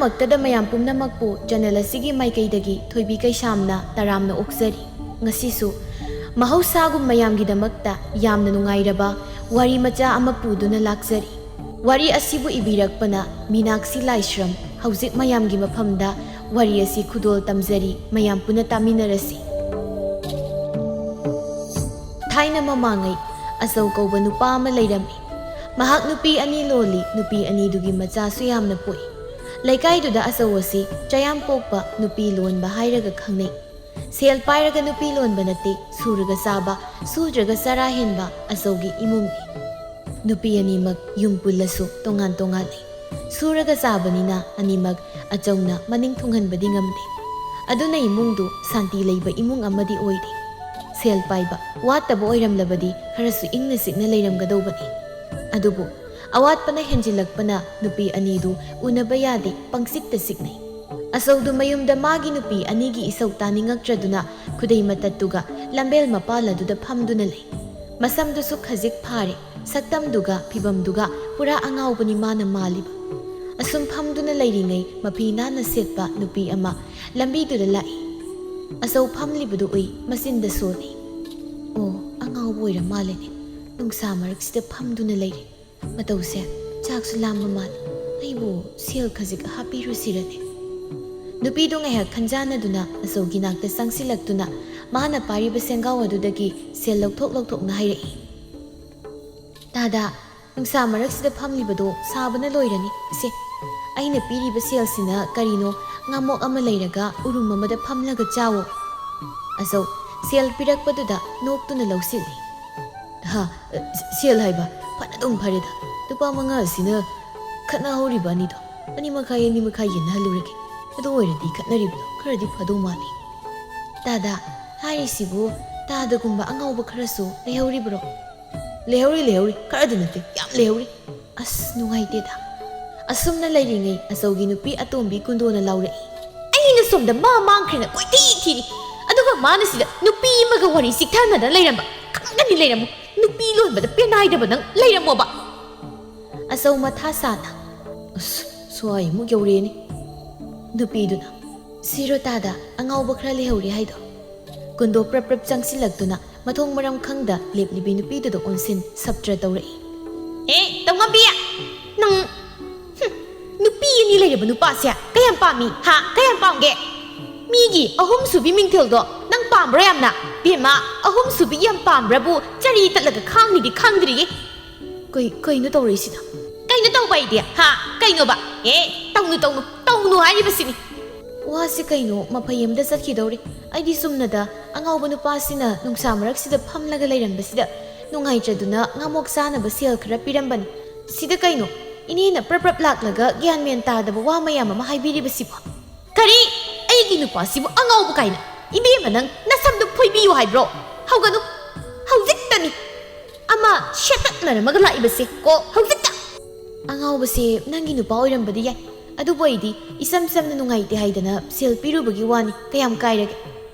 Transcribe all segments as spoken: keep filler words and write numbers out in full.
ꯃꯛꯇꯗ ꯃꯌꯥꯝ ꯄꯨꯝꯅꯃꯛꯄꯨ ꯆꯦꯅꯦꯜ ꯑꯁꯤꯒꯤ ꯃꯥꯏꯀꯩꯗꯒꯤ ꯊꯣꯏꯕꯤ ꯀꯩꯁꯥꯝꯅ ꯇꯔꯥꯝꯅ ꯑꯣꯛꯆꯔꯤ꯫ ꯉꯁꯤꯁꯨ ꯃꯍꯧꯁꯥꯒꯨꯝ ꯃꯌꯥꯝꯒꯤꯗꯃꯛꯇ ꯌꯥꯝꯅ ꯅꯨꯡꯉꯥꯏꯔꯕ ꯋꯥꯔꯤ ꯃꯆꯥ ꯑꯃ ꯄꯨꯗꯨꯅ ꯂꯥꯛꯆꯔꯤ꯫ ꯋꯥꯔꯤ ꯑꯁꯤꯕꯨ ꯏꯕꯤꯔꯛꯄꯅ ꯃꯤꯅꯥꯛꯁꯤ ꯂꯥꯏꯁ꯭ꯔꯝ꯫ ꯍꯧꯖꯤꯛ ꯃꯌꯥꯝꯒꯤ ꯃꯐꯝꯗ ꯋꯥꯔꯤ ꯑꯁꯤ ꯈꯨꯗꯣꯜ ꯇꯝꯖꯔꯤ, ꯃꯌꯥꯝ ꯄꯨꯟꯅ ꯇꯥꯃꯤꯟꯅꯔꯁꯤ꯫ ꯊꯥꯏꯅ ꯃꯃꯥꯡꯉꯩ ꯑꯆꯧ ꯀꯧꯕ ꯅꯨꯄꯥ ꯑꯃ ꯂꯩꯔꯝꯃꯤ꯫ ꯃꯍꯥꯛ ꯅꯨꯄꯤ ꯑꯅꯤ ꯂꯣꯜꯂꯤ, ꯅꯨꯄꯤ ꯑꯅꯤꯗꯨꯒꯤ ꯃꯆꯥꯁꯨ ꯌꯥꯝꯅ ꯄꯣꯛꯏ꯫ ꯂꯩꯀꯥꯏꯗꯨꯗ ꯑꯆꯧ ꯑꯁꯤ ꯆꯌꯥꯝ ꯄꯣꯛꯄ ꯅꯨꯄꯤ ꯂꯣꯟꯕ ꯍꯥꯏꯔꯒ ꯈꯪꯅꯩ꯫ ꯁꯦꯜ ꯄꯥꯏꯔꯒ ꯅꯨꯄꯤ ꯂꯣꯟꯕ ꯅꯠꯇꯦ, ꯁꯨꯔꯒ ꯆꯥꯕ, ꯁꯨꯗ꯭ꯔꯒ ꯆꯔꯥ ꯍꯦꯟꯕ ꯑꯆꯧꯒꯤ ꯏꯃꯨꯡꯅꯤ꯫ ꯅꯨꯄꯤ ꯑꯅꯤꯃꯛ ꯌꯨꯝ ꯄꯨꯜꯂꯁꯨ ꯇꯣꯉꯥꯟ ꯇꯣꯉꯥꯟ ꯂꯩ꯫ ꯁꯨꯔꯒ ꯆꯥꯕꯅꯤꯅ ꯑꯅꯤꯃꯛ ꯑꯆꯧꯅ ꯃꯅꯤꯡ ꯊꯨꯡꯍꯟꯕꯗꯤ ꯉꯝꯗꯦ꯫ ꯑꯗꯨꯅ ꯏꯃꯨꯡꯗꯨ ꯁꯥꯟꯇꯤ ꯂꯩꯕ ꯏꯃꯨꯡ ꯑꯃꯗꯤ ꯑꯣꯏꯗꯦ꯫ ꯁꯦꯜ ꯄꯥꯏꯕ, ꯋꯥꯠꯇꯕ ꯑꯣꯏꯔꯝꯂꯕꯗꯤ ꯈꯔꯁꯨ ꯏꯪꯅ ꯆꯤꯛꯅ ꯂꯩꯔꯝꯒꯗꯧꯕꯅꯤ꯫ ꯑꯗꯨꯕꯨ ꯑꯋꯥꯠꯄꯅ ꯍꯦꯟꯖꯤꯜꯂꯛꯄꯅ ꯅꯨꯄꯤ ꯑꯅꯤꯗꯨ ꯎꯅꯕ ꯌꯥꯗꯦ, ꯄꯪꯆꯤꯛꯇ ꯆꯤꯛꯅꯩ꯫ ꯑꯆꯧꯗꯨ ꯃꯌꯨꯝꯗ ꯃꯥꯒꯤ ꯅꯨꯄꯤ ꯑꯅꯤꯒꯤ ꯏꯁꯧ ꯇꯥꯅꯤꯡꯉꯛꯇ꯭ꯔꯗꯨꯅ ꯈꯨꯗꯩ ꯃꯇꯠꯇꯨꯒ ꯂꯝꯕꯦꯜ ꯃꯄꯥꯜ ꯑꯗꯨꯗ ꯐꯝꯗꯨꯅ ꯂꯩ꯫ ꯃꯁꯝꯗꯨꯁꯨ ꯈꯖꯤꯛ ꯐꯥꯔꯦ, ꯁꯛꯇꯝꯗꯨꯒ ꯐꯤꯕꯝꯗꯨꯒ ꯄꯨꯔꯥ ꯑꯉꯥꯎꯕꯅꯤ ꯃꯥꯅ ꯃꯥꯜꯂꯤꯕ꯫ ꯑꯁꯨꯝ ꯐꯝꯗꯨꯅ ꯂꯩꯔꯤꯉꯩ ꯃꯐꯤ ꯅꯥꯟꯅ ꯁꯦꯠꯄ ꯅꯨꯄꯤ ꯑꯃ ꯂꯝꯕꯤꯗꯨꯗ ꯂꯥꯛꯏ꯫ ꯑꯆꯧ ꯐꯝꯂꯤꯕꯗꯨ ꯎꯏ, ꯃꯆꯤꯟꯗ ꯁꯣꯜꯂꯤ꯫ "ꯑꯣ, ꯑꯉꯥꯎꯕ ꯑꯣꯏꯔ ꯃꯥꯜꯂꯦꯅꯦ, ꯅꯨꯡꯁꯥ ꯃꯔꯛꯁꯤꯗ ꯐꯝꯗꯨꯅ ꯂꯩꯔꯤ꯫ ꯃꯇꯧꯁꯦ ꯆꯥꯛꯁꯨ ꯂꯥꯝꯕ ꯃꯥꯜꯂꯤ꯫ ꯑꯩꯕꯨ ꯁꯦꯜ ꯈꯖꯤꯛ ꯍꯥꯞꯄꯤꯔꯨꯁꯤꯔꯅꯦ?" ꯅꯨꯄꯤꯗꯨ ꯉꯥꯏꯍꯥꯛ ꯈꯟꯖꯥꯟꯅꯗꯨꯅ ꯑꯆꯧꯒꯤ ꯅꯥꯛꯇ ꯆꯪꯁꯤꯜꯂꯛꯇꯨꯅ ꯃꯥꯅ ꯄꯥꯏꯔꯤꯕ ꯁꯦꯡꯒꯥꯎ ꯑꯗꯨꯗꯒꯤ ꯁꯦꯜ ꯂꯧꯊꯣꯛ ꯂꯧꯊꯣꯛꯅ ꯍꯥꯏꯔꯛꯏ꯫ "ꯇꯥꯗ, ꯅꯨꯡꯁꯥ ꯃꯔꯛꯁꯤꯗ ꯐꯝꯂꯤꯕꯗꯣ ꯁꯥꯕꯅ ꯂꯣꯏꯔꯅꯤ꯫ ꯁꯦ, ꯑꯩꯅ ꯄꯤꯔꯤꯕ ꯁꯦꯜꯁꯤꯅ ꯀꯔꯤꯅꯣ, ꯉꯥꯃꯣꯛ ꯑꯃ ꯂꯩꯔꯒ ꯎꯔꯨꯝ ꯑꯃꯗ ꯐꯝꯂꯒ ꯆꯥꯋꯣ꯫" ꯑꯆꯧ ꯁꯦꯜ ꯄꯤꯔꯛꯄꯗꯨꯗ ꯅꯣꯛꯇꯨꯅ ꯂꯧꯁꯤꯜꯂꯤ꯫ "ꯍꯥ, ꯁꯦꯜ ꯍꯥꯏꯕ? ꯐꯅꯗꯨꯝ ꯐꯔꯦꯗ꯫ ꯂꯨꯄꯥ ꯃꯉꯥ ꯑꯁꯤꯅ ꯈꯠꯅꯍꯧꯔꯤꯕ ꯑꯅꯤꯗꯣ ꯑꯅꯤ ꯃꯈꯥꯏ, ꯑꯅꯤ ꯃꯈꯥꯏ ꯌꯦꯟꯅꯍꯜꯂꯨꯔꯒꯦ꯫ ꯑꯗꯨ ꯑꯣꯏꯔꯗꯤ ꯈꯠꯅꯔꯤꯕꯗꯣ ꯈꯔꯗꯤ ꯐꯗꯧ ꯃꯥꯜꯂꯤ꯫" "ꯇꯥꯗ, ꯍꯥꯏꯔꯤꯁꯤꯕꯨ ꯇꯥꯗꯒꯨꯝꯕ ꯑꯉꯥꯎꯕ ꯈꯔꯁꯨ ꯂꯩꯍꯧꯔꯤꯕ꯭ꯔꯣ?" "ꯂꯩꯍꯧꯔꯤ, ꯂꯩꯍꯧꯔꯤ, ꯈꯔꯗ ꯅꯠꯇꯦ, ꯌꯥꯝ ꯂꯩꯍꯧꯔꯤ꯫" ꯑꯁ, ꯅꯨꯡꯉꯥꯏꯇꯦꯗ꯫ ꯑꯁꯨꯝꯅ ꯂꯩꯔꯤꯉꯩ ꯑꯆꯧꯒꯤ ꯅꯨꯄꯤ ꯑꯇꯣꯝꯕꯤ ꯀꯨꯟꯗꯣꯅ ꯂꯥꯎꯔꯛꯏ꯫ "ꯑꯩꯅ ꯁꯣꯝꯗ ꯃꯥ ꯃꯥꯡꯈ꯭ꯔꯦꯅ ꯀꯣꯏꯊꯤ ꯊꯤꯔꯤ, ꯑꯗꯨꯒ ꯃꯥꯅ ꯁꯤꯗ ꯅꯨꯄꯤ ꯑꯃꯒ ꯋꯥꯔꯤ ꯆꯤꯛꯊꯅꯗꯅ ꯂꯩꯔꯝꯕ꯫ ꯈꯪꯒꯅꯤ ꯂꯩꯔꯝꯃꯨ, ꯅꯨꯄꯤ ꯂꯣꯟꯕꯗ ꯄꯦꯅꯥꯏꯗꯕ ꯅꯪ ꯂꯩꯔꯝꯃꯣꯕ꯫" ꯑꯆꯧ ꯃꯊꯥ ꯁꯥꯅ, "ꯑꯁ, ꯁ꯭ꯋꯥꯏ ꯑꯃꯨꯛ ꯌꯧꯔꯛꯑꯦꯅꯦ꯫ ꯅꯨꯄꯤꯗꯨꯅ, "ꯁꯤꯔꯣ ꯇꯥꯗ ꯑꯉꯥꯎꯕ ꯈꯔ ꯂꯩꯍꯧꯔꯤ ꯍꯥꯏꯗꯣ?" ꯀꯨꯟꯗꯣ ꯄ꯭ꯔꯞ ꯄ꯭ꯔꯞ ꯆꯪꯁꯤꯜꯂꯛꯇꯨꯅ ꯃꯊꯣꯡ ꯃꯔꯝ ꯈꯪꯗ ꯂꯦꯞꯂꯤꯕꯤ ꯅꯨꯄꯤꯗꯨꯗ ꯑꯣꯟꯁꯤꯟ ꯁꯞꯇ꯭ꯔ ꯇꯧꯔꯛꯏ꯫ "ꯑꯦ, ꯇꯧꯉꯝꯕꯤ! ꯅꯪ, ꯍꯨꯝ, ꯅꯨꯄꯤ ꯑꯅꯤ ꯂꯩꯔꯕ ꯅꯨꯄꯥꯁꯦ ꯀꯌꯥꯝ ꯄꯥꯝꯃꯤ, ꯍꯥ? ꯀꯌꯥꯝ ꯄꯥꯝꯒꯦ? ꯃꯤꯒꯤ ꯑꯍꯨꯝꯁꯨꯕꯤ ꯃꯤꯡꯊꯣꯜꯗꯣ ꯅꯪ ꯄꯥꯝꯕ꯭ꯔꯣ ꯌꯥꯝꯅ? ꯕꯦꯝꯃ, ꯑꯍꯨꯝꯁꯨꯕꯤ ꯌꯥꯝ ꯄꯥꯝꯕ꯭ꯔꯕꯨ ꯆꯔꯤ ꯇꯠꯂꯒ ꯈꯥꯡꯅꯤꯗꯤ ꯈꯪꯗ꯭ꯔꯤꯌꯦ꯫ ꯀꯩ-, ꯀꯩꯅꯣ ꯇꯧꯔꯛꯏꯁꯤꯅ?" "ꯀꯩꯅꯣ ꯇꯧꯕ ꯍꯥꯏꯗꯤ, ꯍꯥ? ꯀꯩꯅꯣꯕ? ꯑꯦ, ꯇꯧꯅꯨ, ꯇꯧꯅꯨ, ꯇꯧꯅꯨ ꯍꯥꯏꯔꯤꯕꯁꯤꯅꯤ꯫" ꯋꯥꯁꯦ ꯀꯩꯅꯣ ꯃꯐꯩ ꯑꯃꯗ ꯆꯠꯈꯤꯗꯧꯔꯦ꯫ ꯑꯩꯗꯤ ꯆꯨꯝꯅꯗ ꯑꯉꯥꯎꯕ ꯅꯨꯄꯥꯁꯤꯅ ꯅꯨꯡꯁꯥ ꯃꯔꯛꯁꯤꯗ ꯐꯝꯂꯒ ꯂꯩꯔꯝꯕꯁꯤꯗ ꯅꯨꯡꯉꯥꯏꯇ꯭ꯔꯗꯨꯅ ꯉꯥꯃꯣꯛ ꯆꯥꯅꯕ ꯁꯦꯜ ꯈꯔ ꯄꯤꯔꯝꯕꯅꯤ꯫ ꯁꯤꯗ ꯀꯩꯅꯣ ꯏꯅꯦꯅ ꯄ꯭ꯔꯞ ꯄ꯭ꯔꯞ ꯂꯥꯛꯂꯒ ꯒ꯭ꯌꯥꯟ ꯃꯦꯟ ꯇꯥꯗꯕ ꯋꯥ ꯃꯌꯥꯝ ꯑꯃ ꯍꯥꯏꯕꯤꯔꯤꯕꯁꯤꯕꯣ? "ꯀꯔꯤ? ꯑꯩꯒꯤ ꯅꯨꯄꯥꯁꯤꯕꯨ ꯑꯉꯥꯎꯕ ꯀꯥꯏꯅ? ꯏꯕꯦꯝꯃ, ꯅꯪ ꯅꯁꯝꯗꯨ ꯐꯣꯏꯕꯤꯌꯨ ꯍꯥꯏꯕ꯭ꯔꯣ? ꯍꯧꯒꯅꯨ, ꯍꯧꯖꯤꯛꯇꯅꯤ ꯑꯃ ꯁꯦꯠꯇꯠꯅꯔꯝꯃꯒ ꯂꯥꯛꯏꯕꯁꯦ ꯀꯣ, ꯍꯧꯖꯤꯛꯇ!" "ꯑꯉꯥꯎꯕꯁꯦ ꯅꯪꯒꯤ ꯅꯨꯄꯥ ꯑꯣꯏꯔꯝꯕꯗꯤ ꯌꯥꯏ, ꯑꯗꯨꯕꯨ ꯑꯩꯗꯤ ꯏꯆꯝ ꯆꯝꯅ ꯅꯨꯡꯉꯥꯏꯇꯦ ꯍꯥꯏꯗꯅ ꯁꯦꯜ ꯄꯤꯔꯨꯕꯒꯤ ꯋꯥꯅꯤ, ꯀꯌꯥꯝ ꯀꯥꯏꯔꯒꯦ?"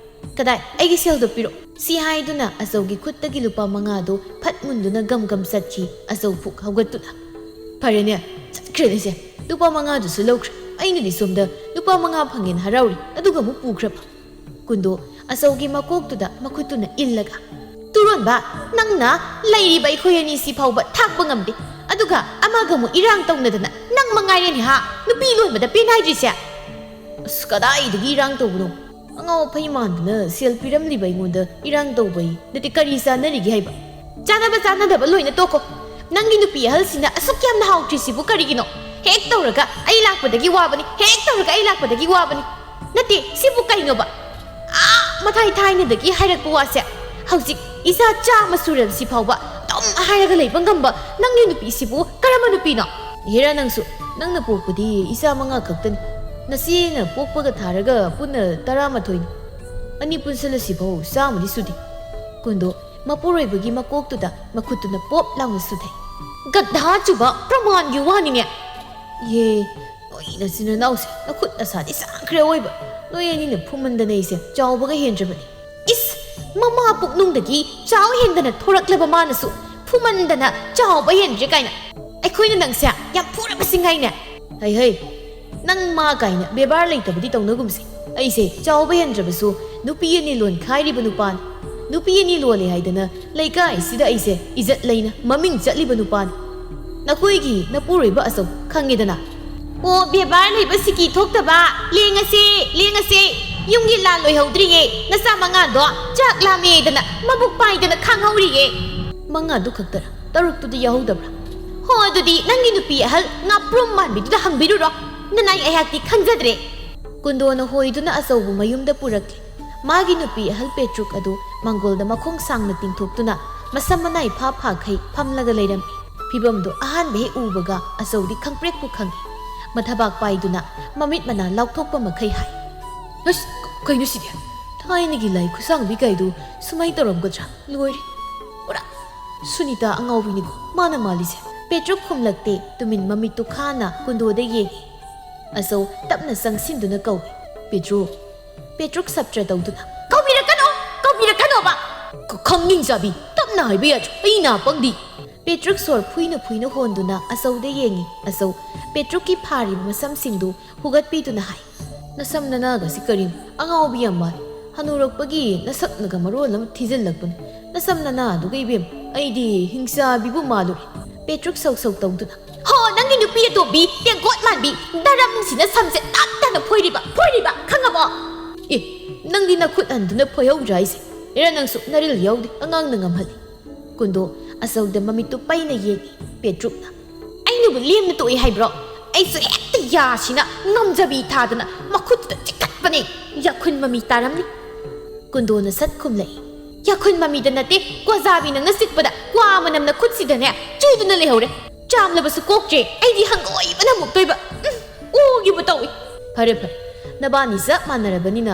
"ꯀꯗꯥꯏ, ꯑꯩꯒꯤ ꯁꯦꯜꯗꯣ ꯄꯤꯔꯣ!" ꯁꯤ ꯍꯥꯏꯗꯨꯅ ꯑꯆꯧꯒꯤ ꯈꯨꯠꯇꯒꯤ ꯂꯨꯄꯥ ꯃꯉꯥꯗꯨ ꯐꯠ ꯃꯨꯟꯗꯨꯅ ꯒꯝ ꯒꯝ ꯆꯠꯈꯤ ꯑꯆꯧ ꯐꯨꯛ ꯍꯧꯒꯠꯇꯨꯅ꯫ "ꯐꯔꯦꯅꯦ, ꯆꯠꯈ꯭ꯔꯦꯅꯦ ꯁꯦ, ꯂꯨꯄꯥ ꯃꯉꯥꯗꯨꯁꯨ ꯂꯧꯈ꯭ꯔꯦ꯫ ꯑꯩꯅꯗꯤ ꯁꯣꯝꯗ ꯂꯨꯄꯥ ꯃꯉꯥ ꯐꯪꯉꯦꯅ ꯍꯔꯥꯎꯔꯤ, ꯑꯗꯨꯒ ꯑꯃꯨꯛ ꯄꯨꯈ꯭ꯔꯕ?" ꯀꯨꯟꯗꯣ ꯑꯆꯧꯒꯤ ꯃꯀꯣꯛꯇꯨꯗ ꯃꯈꯨꯠꯇꯨꯅ ꯏꯜꯂꯒ, "ꯇꯨꯔꯣꯟꯕ, ꯅꯪꯅ ꯂꯩꯔꯤꯕ ꯑꯩꯈꯣꯏ ꯑꯅꯤꯁꯤ ꯐꯥꯎꯕ ꯊꯥꯛꯄ ꯉꯝꯗꯦ, ꯑꯗꯨꯒ ꯑꯃꯒ ꯑꯃꯨꯛ ꯏꯔꯥꯡ ꯇꯧꯅꯗꯅ ꯅꯪ ꯃꯉꯥꯏꯔꯦꯅꯦ ꯍꯥ ꯅꯨꯄꯤ ꯂꯣꯟꯕꯗ ꯄꯦꯟ ꯍꯥꯏꯗ꯭ꯔꯤꯁꯦ?" "ꯑꯁ, ꯀꯗꯥꯏꯗꯒꯤ ꯏꯔꯥꯡ ꯇꯧꯕꯅꯣ? ꯑꯉꯥꯎ ꯑꯐꯩ ꯃꯥꯟꯗꯅ ꯁꯦꯜ ꯄꯤꯔꯝꯂꯤꯕ ꯑꯩꯉꯣꯟꯗ ꯏꯔꯥꯡ ꯇꯧꯕ ꯑꯩ ꯅꯠꯇꯦ, ꯀꯔꯤ ꯆꯥꯟꯅꯔꯤꯒꯦ ꯍꯥꯏꯕ?" "ꯆꯥꯟꯅꯕ ꯆꯥꯟꯅꯗꯕ ꯂꯣꯏꯅ ꯇꯣꯛꯈꯣ꯫ ꯅꯪꯒꯤ ꯅꯨꯄꯤ ꯑꯍꯜꯁꯤꯅ ꯑꯁꯨꯛ ꯌꯥꯝꯅ ꯍꯥꯎꯇ꯭ꯔꯤꯁꯤꯕꯨ ꯀꯔꯤꯒꯤꯅꯣ? ꯍꯦꯛ ꯇꯧꯔꯒ ꯑꯩ ꯂꯥꯛꯄꯗꯒꯤ ꯋꯥꯕꯅꯤ, ꯍꯦꯛ ꯇꯧꯔꯒ ꯑꯩ ꯂꯥꯛꯄꯗꯒꯤ ꯋꯥꯕꯅꯤ꯫ ꯅꯠꯇꯦ, ꯁꯤꯕꯨ ꯀꯩꯅꯣꯕ? ꯑꯥ, ꯃꯊꯥꯏ ꯊꯥꯏꯅꯗꯒꯤ ꯍꯥꯏꯔꯛꯄ ꯋꯥꯁꯦ ꯍꯧꯖꯤꯛ ꯏꯆꯥ ꯆꯥꯝꯃ ꯁꯨꯔꯕꯁꯤ ꯐꯥꯎꯕ ꯑꯗꯨꯝ ꯍꯥꯏꯔꯒ ꯂꯩꯕ ꯉꯝꯕ ꯅꯪꯒꯤ ꯅꯨꯄꯤꯁꯤꯕꯨ ꯀꯔꯝꯕ ꯅꯨꯄꯤꯅꯣ?" "ꯍꯦꯔꯥ, ꯅꯪꯁꯨ, ꯅꯪꯅ ꯄꯣꯛꯄꯗꯤ ꯏꯆꯥ ꯃꯉꯥ ꯈꯛꯇꯅꯤ꯫ ꯅꯆꯦꯅ ꯄꯣꯛꯄꯒ ꯊꯥꯔꯒ ꯄꯨꯟꯅ ꯇꯔꯥꯃꯥꯊꯣꯏꯅꯤ꯫ ꯑꯅꯤ ꯄꯨꯟꯁꯤꯜꯂꯁꯤꯐꯥꯎ ꯆꯥꯝꯃꯗꯤ ꯁꯨꯗꯦ꯫" ꯀꯨꯟꯗꯣ ꯃꯄꯨꯔꯣꯏꯕꯒꯤ ꯃꯀꯣꯛꯇꯨꯗ ꯃꯈꯨꯠꯇꯨꯅ ꯄꯣꯞ ꯂꯥꯎꯅ ꯁꯨꯊꯩ꯫ "ꯒꯙꯥ ꯆꯨꯕ ꯄ꯭ꯔꯃꯥꯟꯒꯤ ꯋꯥꯅꯤꯅꯦ!" "ꯌꯦ, ꯅꯣꯏ ꯅꯆꯤꯟ ꯅꯅꯥꯎꯁꯦ ꯅꯈꯨꯠ ꯅꯁꯥꯗꯤ ꯆꯥꯈ꯭ꯔꯦ ꯑꯣꯏꯕ꯫ ꯅꯣꯏ ꯑꯅꯤꯅ ꯐꯨꯃꯟꯗꯅ ꯑꯩꯁꯦ ꯆꯥꯎꯕꯒ ꯍꯦꯟꯗ꯭ꯔꯕꯅꯤ꯫" "ꯏꯁ, ꯃꯃꯥ ꯄꯨꯛꯅꯨꯡꯗꯒꯤ ꯆꯥꯎ ꯍꯦꯟꯗꯅ ꯊꯣꯔꯛꯂꯕ ꯃꯥꯅꯁꯨ ꯐꯨꯃꯟꯗꯅ ꯆꯥꯎꯕ ꯍꯦꯟꯗ꯭ꯔꯦ ꯀꯥꯏꯅ꯫ ꯑꯩꯈꯣꯏꯅ ꯅꯪꯁꯦ ꯌꯥꯝ ꯐꯨꯔꯕꯁꯤ ꯉꯥꯏꯅꯦ꯫" "ꯍꯩ ꯍꯩ, ꯅꯪ ꯃꯥ ꯀꯥꯏꯅ ꯕꯦꯕꯥꯔ ꯂꯩꯇꯕꯗꯤ ꯇꯧꯅꯒꯨꯝꯁꯦ꯫ ꯑꯩꯁꯦ ꯆꯥꯎꯕ ꯍꯦꯟꯗ꯭ꯔꯕꯁꯨ ꯅꯨꯄꯤ ꯑꯅꯤ ꯂꯣꯟꯈꯥꯏꯔꯤꯕ ꯅꯨꯄꯥꯅꯤ꯫ ꯅꯨꯄꯤ ꯑꯅꯤ ꯂꯣꯜꯂꯦ ꯍꯥꯏꯗꯅ ꯂꯩꯀꯥꯏꯁꯤꯗ ꯑꯩꯁꯦ ꯏꯖꯠ ꯂꯩꯅ ꯃꯃꯤꯡ ꯆꯠꯂꯤꯕ ꯅꯨꯄꯥꯅꯤ꯫ ꯅꯈꯣꯏꯒꯤ ꯅꯄꯨꯔꯣꯏꯕ ꯑꯆꯧ ꯈꯪꯉꯦꯗꯅ꯫ ꯑꯣ, ꯕꯦꯕꯥꯔ ꯂꯩꯕ ꯁꯤꯀꯤ ꯊꯣꯛꯇꯕ꯫ ꯂꯦꯡꯉꯁꯦ, ꯂꯦꯡꯉꯁꯦ꯫ ꯌꯨꯝꯒꯤ ꯂꯥꯟ ꯂꯣꯏꯍꯧꯗ꯭ꯔꯤꯌꯦ꯫ ꯅꯆꯥ ꯃꯉꯥꯗꯣ ꯆꯥꯛ ꯂꯥꯝꯃꯦꯗꯅ ꯃꯕꯨꯛ ꯄꯥꯏꯗꯅ ꯈꯥꯡꯍꯧꯔꯤꯌꯦ꯫ ꯃꯉꯥꯗꯨ ꯈꯛꯇꯔ? ꯇꯔꯨꯛꯇꯨꯗꯤ ꯌꯥꯎꯍꯧꯗꯕ꯭ꯔꯥ? ꯍꯣ, ꯑꯗꯨꯗꯤ ꯅꯪꯒꯤ ꯅꯨꯄꯤ ꯑꯍꯜ ꯉꯥꯄ꯭ꯔꯨꯝ ꯃꯥꯟꯕꯤꯗꯨꯗ ꯍꯪꯕꯤꯔꯨꯔꯣ꯫ ꯅꯅꯥꯏ ꯑꯩꯍꯥꯛꯇꯤ ꯈꯪꯖꯗ꯭ꯔꯦ꯫ ꯀꯨꯟꯗꯣꯅ ꯍꯣꯏꯗꯨꯅ ꯑꯆꯧꯕ ꯃꯌꯨꯝꯗ ꯄꯨꯔꯛꯂꯦ꯫ ꯃꯥꯒꯤ ꯅꯨꯄꯤ ꯑꯍꯜ ꯄꯦꯇ꯭ꯔꯨꯛ ꯑꯗꯨ ꯃꯪꯒꯣꯜꯗ ꯃꯈꯣꯡ ꯁꯥꯡꯅ ꯇꯤꯡꯊꯣꯛꯇꯨꯅ ꯃꯁꯝ ꯃꯅꯥꯏ ꯐꯥ ꯐꯥꯈꯩ ꯐꯝꯂꯒ ꯂꯩꯔꯝꯃꯤ꯫ ꯐꯤꯕꯝꯗꯨ ꯑꯍꯥꯟꯕ ꯍꯦꯛ ꯎꯕꯒ ꯑꯆꯧꯗꯤ ꯈꯪꯄ꯭ꯔꯦꯛꯄꯨ ꯈꯪꯏ꯫ ꯃꯊꯕꯥꯛ ꯄꯥꯏꯗꯨꯅ ꯃꯃꯤꯠ ꯃꯅꯥ ꯂꯥꯎꯊꯣꯛꯄ ꯃꯈꯩ ꯍꯥꯏ, "ꯑꯁ, ꯀꯩꯅꯣ ꯁꯤꯗꯤ? ꯊꯥꯏꯅꯒꯤ ꯂꯥꯏ ꯈꯨꯠꯁꯥꯡꯕꯤ ꯀꯥꯏꯗꯨ ꯁꯨꯃꯥꯏ ꯇꯧꯔꯝꯒꯗ꯭ꯔꯥ? ꯂꯣꯏꯔꯦ꯫ ꯄꯨꯔꯥ ꯁꯨꯅꯤꯇꯥ ꯑꯉꯥꯎꯕꯤꯅꯤꯀꯣ ꯃꯥꯅ ꯃꯥꯜꯂꯤꯁꯦ꯫" ꯄꯦꯇ꯭ꯔꯨꯛ ꯈꯨꯝꯂꯛꯇꯦ꯫ ꯇꯨꯃꯤꯟ ꯃꯃꯤꯠꯇꯨ ꯈꯥꯅ ꯀꯨꯟꯗꯣꯗ ꯌꯦꯡꯏ꯫ ꯑꯆꯧ ꯇꯞꯅ ꯆꯪꯁꯤꯟꯗꯨꯅ ꯀꯧꯏ, "ꯄꯦꯇ꯭ꯔꯨꯛ!" ꯄꯦꯇ꯭ꯔꯨꯛ ꯁꯞꯇ꯭ꯔ ꯇꯧꯗꯨꯅ, "ꯀꯧꯕꯤꯔꯛꯀꯅꯣ! ꯀꯧꯕꯤꯔꯛꯀꯅꯣꯕ!" "ꯈ-, ꯈꯪꯅꯤꯡ ꯆꯥꯕꯤ, ꯇꯞꯅ ꯍꯥꯏꯕ ꯌꯥꯗ꯭ꯔꯣ? ꯑꯩ ꯅꯥ ꯄꯪꯗꯤ!" ꯄꯦꯇ꯭ꯔꯨꯛ ꯁꯣꯔ ꯐꯨꯏꯅ ꯐꯨꯏꯅ ꯍꯣꯟꯗꯨꯅ ꯑꯆꯧꯗ ꯌꯦꯡꯏ꯫ ꯑꯆꯧ ꯄꯦꯇ꯭ꯔꯨꯛꯀꯤ ꯐꯥꯔꯤꯕ ꯃꯁꯝꯁꯤꯡꯗꯨ ꯍꯨꯒꯠꯄꯤꯗꯨꯅ ꯍꯥꯏ, "ꯅꯁꯝ ꯅꯅꯥꯒꯁꯤ ꯀꯔꯤꯅꯣ? ꯑꯉꯥꯎꯕꯤ ꯌꯥꯝ ꯃꯥꯜꯂꯤ꯫ ꯍꯅꯨꯔꯛꯄꯒꯤ ꯅꯁꯛꯅꯒ ꯃꯔꯣꯜ ꯑꯃ ꯊꯤꯖꯤꯜꯂꯛꯄꯅꯤ꯫ ꯅꯁꯝ ꯅꯅꯥꯗꯨꯒ ꯏꯕꯦꯝ, ꯑꯩꯗꯤ ꯍꯤꯡꯆꯥꯕꯤꯕꯨ ꯃꯥꯜꯂꯨꯔꯦ꯫" ꯄꯦꯇ꯭ꯔꯨꯛ ꯁꯧ ꯁꯧ ꯇꯧꯗꯨꯅ, "ꯍꯣ, ꯅꯪꯒꯤ ꯅꯨꯄꯤ ꯑꯇꯣꯝꯕꯤ, ꯇꯦꯡꯀꯣꯠ ꯃꯥꯟꯕꯤ, ꯗꯔꯝꯁꯤꯅ ꯁꯝꯁꯦ ꯇꯞ ꯇꯥꯅ ꯐꯣꯏꯔꯤꯕ, ꯐꯣꯏꯔꯤꯕ, ꯈꯪꯉꯕꯣ?" "ꯑꯦ, ꯅꯪꯗꯤ ꯅꯈꯨꯠ ꯍꯟꯗꯨꯅ ꯐꯣꯏꯍꯧꯗ꯭ꯔꯥ ꯍꯥꯏꯁꯦ? ꯑꯦꯔꯥ, ꯅꯪꯁꯨ ꯅꯔꯤꯜ ꯌꯥꯎꯗꯦ, ꯑꯉꯥꯡꯅ ꯉꯝꯍꯜꯂꯤ꯫" ꯀꯨꯟꯗꯣ ꯑꯆꯧꯗ ꯃꯃꯤꯠꯇꯨ ꯄꯩꯅ ꯌꯦꯡꯏ꯫ ꯄꯦꯇ꯭ꯔꯨꯛꯅ, "ꯑꯩꯅꯕꯨ ꯂꯦꯝꯅ ꯇꯣꯛꯏ ꯍꯥꯏꯕ꯭ꯔꯣ? ꯑꯩꯁꯨ ꯍꯦꯛꯇ ꯌꯥꯁꯤꯅ ꯉꯝꯖꯕꯤ ꯊꯥꯗꯅ ꯃꯈꯨꯠꯇꯨꯗ ꯆꯤꯛꯊꯠꯄꯅꯦ꯫ ꯌꯥꯈꯨꯟ ꯃꯃꯤ ꯇꯥꯔꯝꯅꯤ꯫" ꯀꯨꯟꯗꯣꯅ ꯁꯠ ꯈꯨꯝꯂꯛꯏ, "ꯌꯥꯈꯨꯟ ꯃꯃꯤꯗ ꯅꯠꯇꯦ, ꯀ꯭ꯋꯥꯖꯥꯕꯤ ꯅꯪꯅ ꯆꯤꯛꯄꯗ ꯀ꯭ꯋꯥ ꯃꯅꯝꯅ ꯈꯨꯠꯁꯤꯗꯅꯦ ꯆꯨꯗꯨꯅ ꯂꯩꯍꯧꯔꯦ꯫ ꯆꯥꯝꯂꯕꯁꯨ ꯀꯣꯛꯇ꯭ꯔꯦ, ꯑꯩꯗꯤ ꯍꯪꯒꯣꯏꯕꯅ ꯑꯃꯨꯛꯇꯣꯏꯕ꯫ ꯎꯝ, ꯑꯣꯒꯤꯕꯨ ꯇꯧꯏ꯫" "ꯐꯔꯦ, ꯐꯔꯦ, ꯅꯕꯥꯅꯤ ꯆꯞ ꯃꯥꯟꯅꯔꯕꯅꯤꯅ,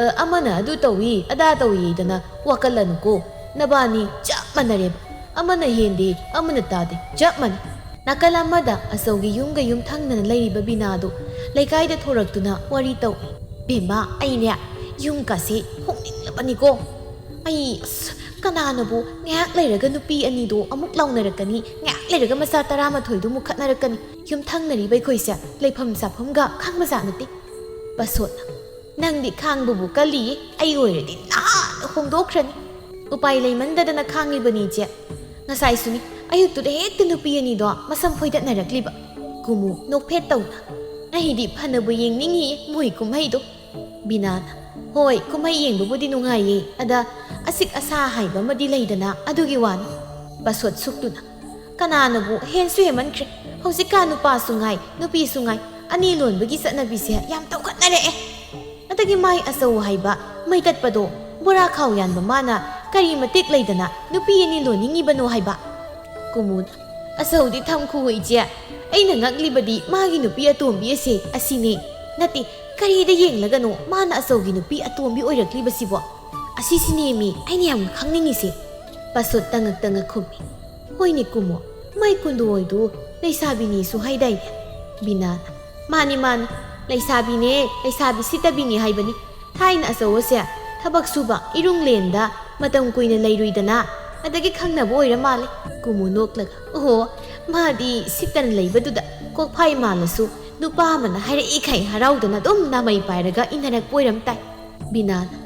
ꯑ, ꯑꯃꯅ ꯑꯗꯨ ꯇꯧꯏ, ꯑꯗꯥ ꯇꯧꯏꯗꯅ ꯋꯥꯀꯠꯂꯅꯨꯀꯣ꯫ ꯅꯕꯥꯅꯤ ꯆꯞ ꯃꯥꯟꯅꯔꯦꯕ꯫ ꯑꯃꯅ ꯍꯦꯟꯗꯦ, ꯑꯃꯅ ꯇꯥꯗꯦ, ꯆꯞ ꯃꯥꯟꯅꯩ꯫" ꯅꯥꯀꯜ ꯑꯃꯗ ꯑꯆꯧꯒꯤ ꯌꯨꯝꯒ ꯌꯨꯝ ꯊꯪꯅꯅ ꯂꯩꯔꯤꯕ ꯕꯤꯅꯥꯗꯨ ꯂꯩꯀꯥꯏꯗ ꯊꯣꯔꯛꯇꯨꯅ ꯋꯥꯔꯤ ꯇꯧꯏ꯫ "ꯕꯦꯝꯃ, ꯑꯩꯅꯦ ꯌꯨꯝꯒꯁꯦ ꯍꯣꯡꯅꯤꯡꯂꯕꯅꯤꯀꯣ꯫ ꯑꯩ, ꯑꯁ, ꯀꯅꯥꯅꯕꯨ ꯉꯥꯏꯍꯥꯛ ꯂꯩꯔꯒ ꯅꯨꯄꯤ ꯑꯅꯤꯗꯣ ꯑꯃꯨꯛ ꯂꯥꯎꯅꯔꯛꯀꯅꯤ, ꯉꯥꯏꯍꯥꯛ ꯂꯩꯔꯒ ꯃꯆꯥ ꯇꯔꯥꯃꯥꯊꯣꯏꯗꯨ ꯑꯃꯨꯛ ꯈꯠꯅꯔꯛꯀꯅꯤ? ꯌꯨꯝꯊꯪꯅꯔꯤꯕ ꯑꯩꯈꯣꯏꯁꯦ ꯂꯩꯐꯝ ꯆꯥꯐꯝꯒ ꯈꯪꯕꯖꯥꯠ ꯅꯠꯇꯦ꯫ ꯄꯁꯣꯠꯅ, "ꯅꯪꯗꯤ ꯈꯥꯡꯕꯕꯨ ꯀꯜꯂꯤꯌꯦ, ꯑꯩ ꯑꯣꯏꯔꯗꯤ ꯅꯍꯥꯟ ꯍꯣꯡꯗꯣꯛꯈ꯭ꯔꯅꯤ꯫ ꯎꯄꯥꯏ ꯂꯩꯃꯟꯗꯗꯅ ꯈꯥꯡꯉꯤꯕꯅꯤ, ꯏꯆꯦ꯫ ꯉꯁꯥꯏꯁꯨꯅꯤ, ꯑꯌꯨꯛꯇꯨꯗ ꯍꯦꯛꯇ ꯅꯨꯄꯤ ꯑꯅꯤꯗꯣ ꯃꯁꯝ ꯐꯣꯏꯗꯠꯅꯔꯛꯂꯤꯕ꯫" ꯀꯨꯃꯨ ꯅꯣꯛꯐꯦꯠ ꯇꯧꯅ, "ꯑꯩꯗꯤ ꯐꯅꯕꯨ ꯌꯦꯡꯅꯤꯡꯉꯤ ꯃꯣꯏ ꯀꯨꯝꯍꯩꯗꯣ꯫" ꯕꯤꯅꯥꯅ, "ꯍꯣꯏ, ꯀꯨꯝꯍꯩ ꯌꯦꯡꯕꯕꯨꯗꯤ ꯅꯨꯡꯉꯥꯏꯌꯦ, ꯑꯗ ꯑꯁꯤꯛ ꯑꯁꯥ ꯍꯥꯏꯕ ꯑꯃꯗꯤ ꯂꯩꯗꯅ, ꯑꯗꯨꯒꯤ ꯋꯥꯅꯤ꯫" ꯄꯁꯣꯠ ꯁꯨꯛꯇꯨꯅ, "ꯀꯅꯥꯅꯕꯨ ꯍꯦꯟꯁꯨ ꯍꯦꯟꯃꯟꯈ꯭ꯔꯦ꯫ ꯍꯧꯖꯤꯛꯀꯥꯟ ꯅꯨꯄꯥꯁꯨ ꯉꯥꯏ, ꯅꯨꯄꯤꯁꯨ ꯉꯥꯏ, ꯑꯅꯤ ꯂꯣꯟꯕꯒꯤ ꯆꯠꯅꯕꯤꯁꯦ ꯌꯥꯝ ꯇꯧꯈꯠꯅꯔꯛꯑꯦ꯫ ꯑꯗꯒꯤ ꯃꯥꯏ ꯑꯆꯧ ꯍꯥꯏꯕ ꯃꯩ ꯇꯠꯄꯗꯣ, ꯕꯣꯔꯥ ꯈꯥꯎ ꯌꯥꯟꯕ ꯃꯥꯅ ꯀꯔꯤ ꯃꯇꯤꯛ ꯂꯩꯗꯅ ꯅꯨꯄꯤ ꯑꯅꯤ ꯂꯣꯟꯅꯤꯡꯉꯤꯕꯅꯣ ꯍꯥꯏꯕ?" ꯀꯨꯃꯨꯅ, "ꯑꯆꯧꯗꯤ ꯊꯝꯈꯨ ꯏꯆꯦ, ꯑꯩꯅ ꯉꯛꯂꯤꯕꯗꯤ ꯃꯥꯒꯤ ꯅꯨꯄꯤ ꯑꯇꯣꯝꯕꯤ ꯑꯁꯦ ꯑꯁꯤꯅꯦ꯫ ꯅꯠꯇꯦ, ꯀꯔꯤꯗ ꯌꯦꯡꯂꯒꯅꯣ ꯃꯥꯅ ꯑꯆꯧꯒꯤ ꯅꯨꯄꯤ ꯑꯇꯣꯝꯕꯤ ꯑꯣꯏꯔꯛꯂꯤꯕꯁꯤꯕꯣ? ꯑꯁꯤꯁꯤꯅꯦꯃꯤ ꯑꯩꯅ ꯌꯥꯝ ꯈꯪꯅꯤꯡꯉꯤꯁꯦ꯫" ꯄꯁꯣꯠ ꯇꯉꯛ ꯇꯉꯛ ꯈꯨꯝꯃꯤ꯫ "ꯍꯣꯏꯅꯦ ꯀꯨꯃꯣ, ꯃꯥꯏ ꯀꯨꯟꯗꯣ ꯍꯣꯏꯗꯨ ꯂꯩꯁꯥꯕꯤꯅꯤꯁꯨ ꯍꯥꯏꯗꯥꯏꯅꯦ?" ꯕꯤꯅꯥꯅ, "ꯃꯥꯅꯤ ꯃꯥꯅꯤ, ꯂꯩꯁꯥꯕꯤꯅꯦ, ꯂꯩꯁꯥꯕꯤ ꯁꯤꯠꯇꯕꯤꯅꯤ ꯍꯥꯏꯕꯅꯤ꯫ ꯊꯥꯏꯅ ꯑꯆꯧ ꯑꯁꯦ ꯊꯕꯛ ꯁꯨꯕ ꯏꯔꯨꯡꯂꯦꯟꯗ ꯃꯇꯝ ꯀꯨꯏꯅ ꯂꯩꯔꯨꯏꯗꯅ, ꯑꯗꯒꯤ ꯈꯪꯅꯕ ꯑꯣꯏꯔ ꯃꯥꯜꯂꯦ꯫" ꯀꯨꯃꯨ ꯅꯣꯛꯂꯒ, "ꯑꯣꯍꯣ, ꯃꯥꯗꯤ ꯁꯤꯠꯇꯅ ꯂꯩꯕꯗꯨꯗ ꯀꯣꯛꯐꯥꯏ ꯃꯥꯜꯂꯁꯨ ꯅꯨꯄꯥ ꯑꯃꯅ ꯍꯥꯏꯔꯛꯏꯈꯩ ꯍꯔꯥꯎꯗꯅ ꯑꯗꯨꯝ ꯅꯥꯃꯩ ꯄꯥꯏꯔꯒ ꯏꯟꯅꯔꯛꯄ ꯑꯣꯏꯔꯝ ꯇꯥꯏ꯫" ꯕꯤꯅꯥꯅ,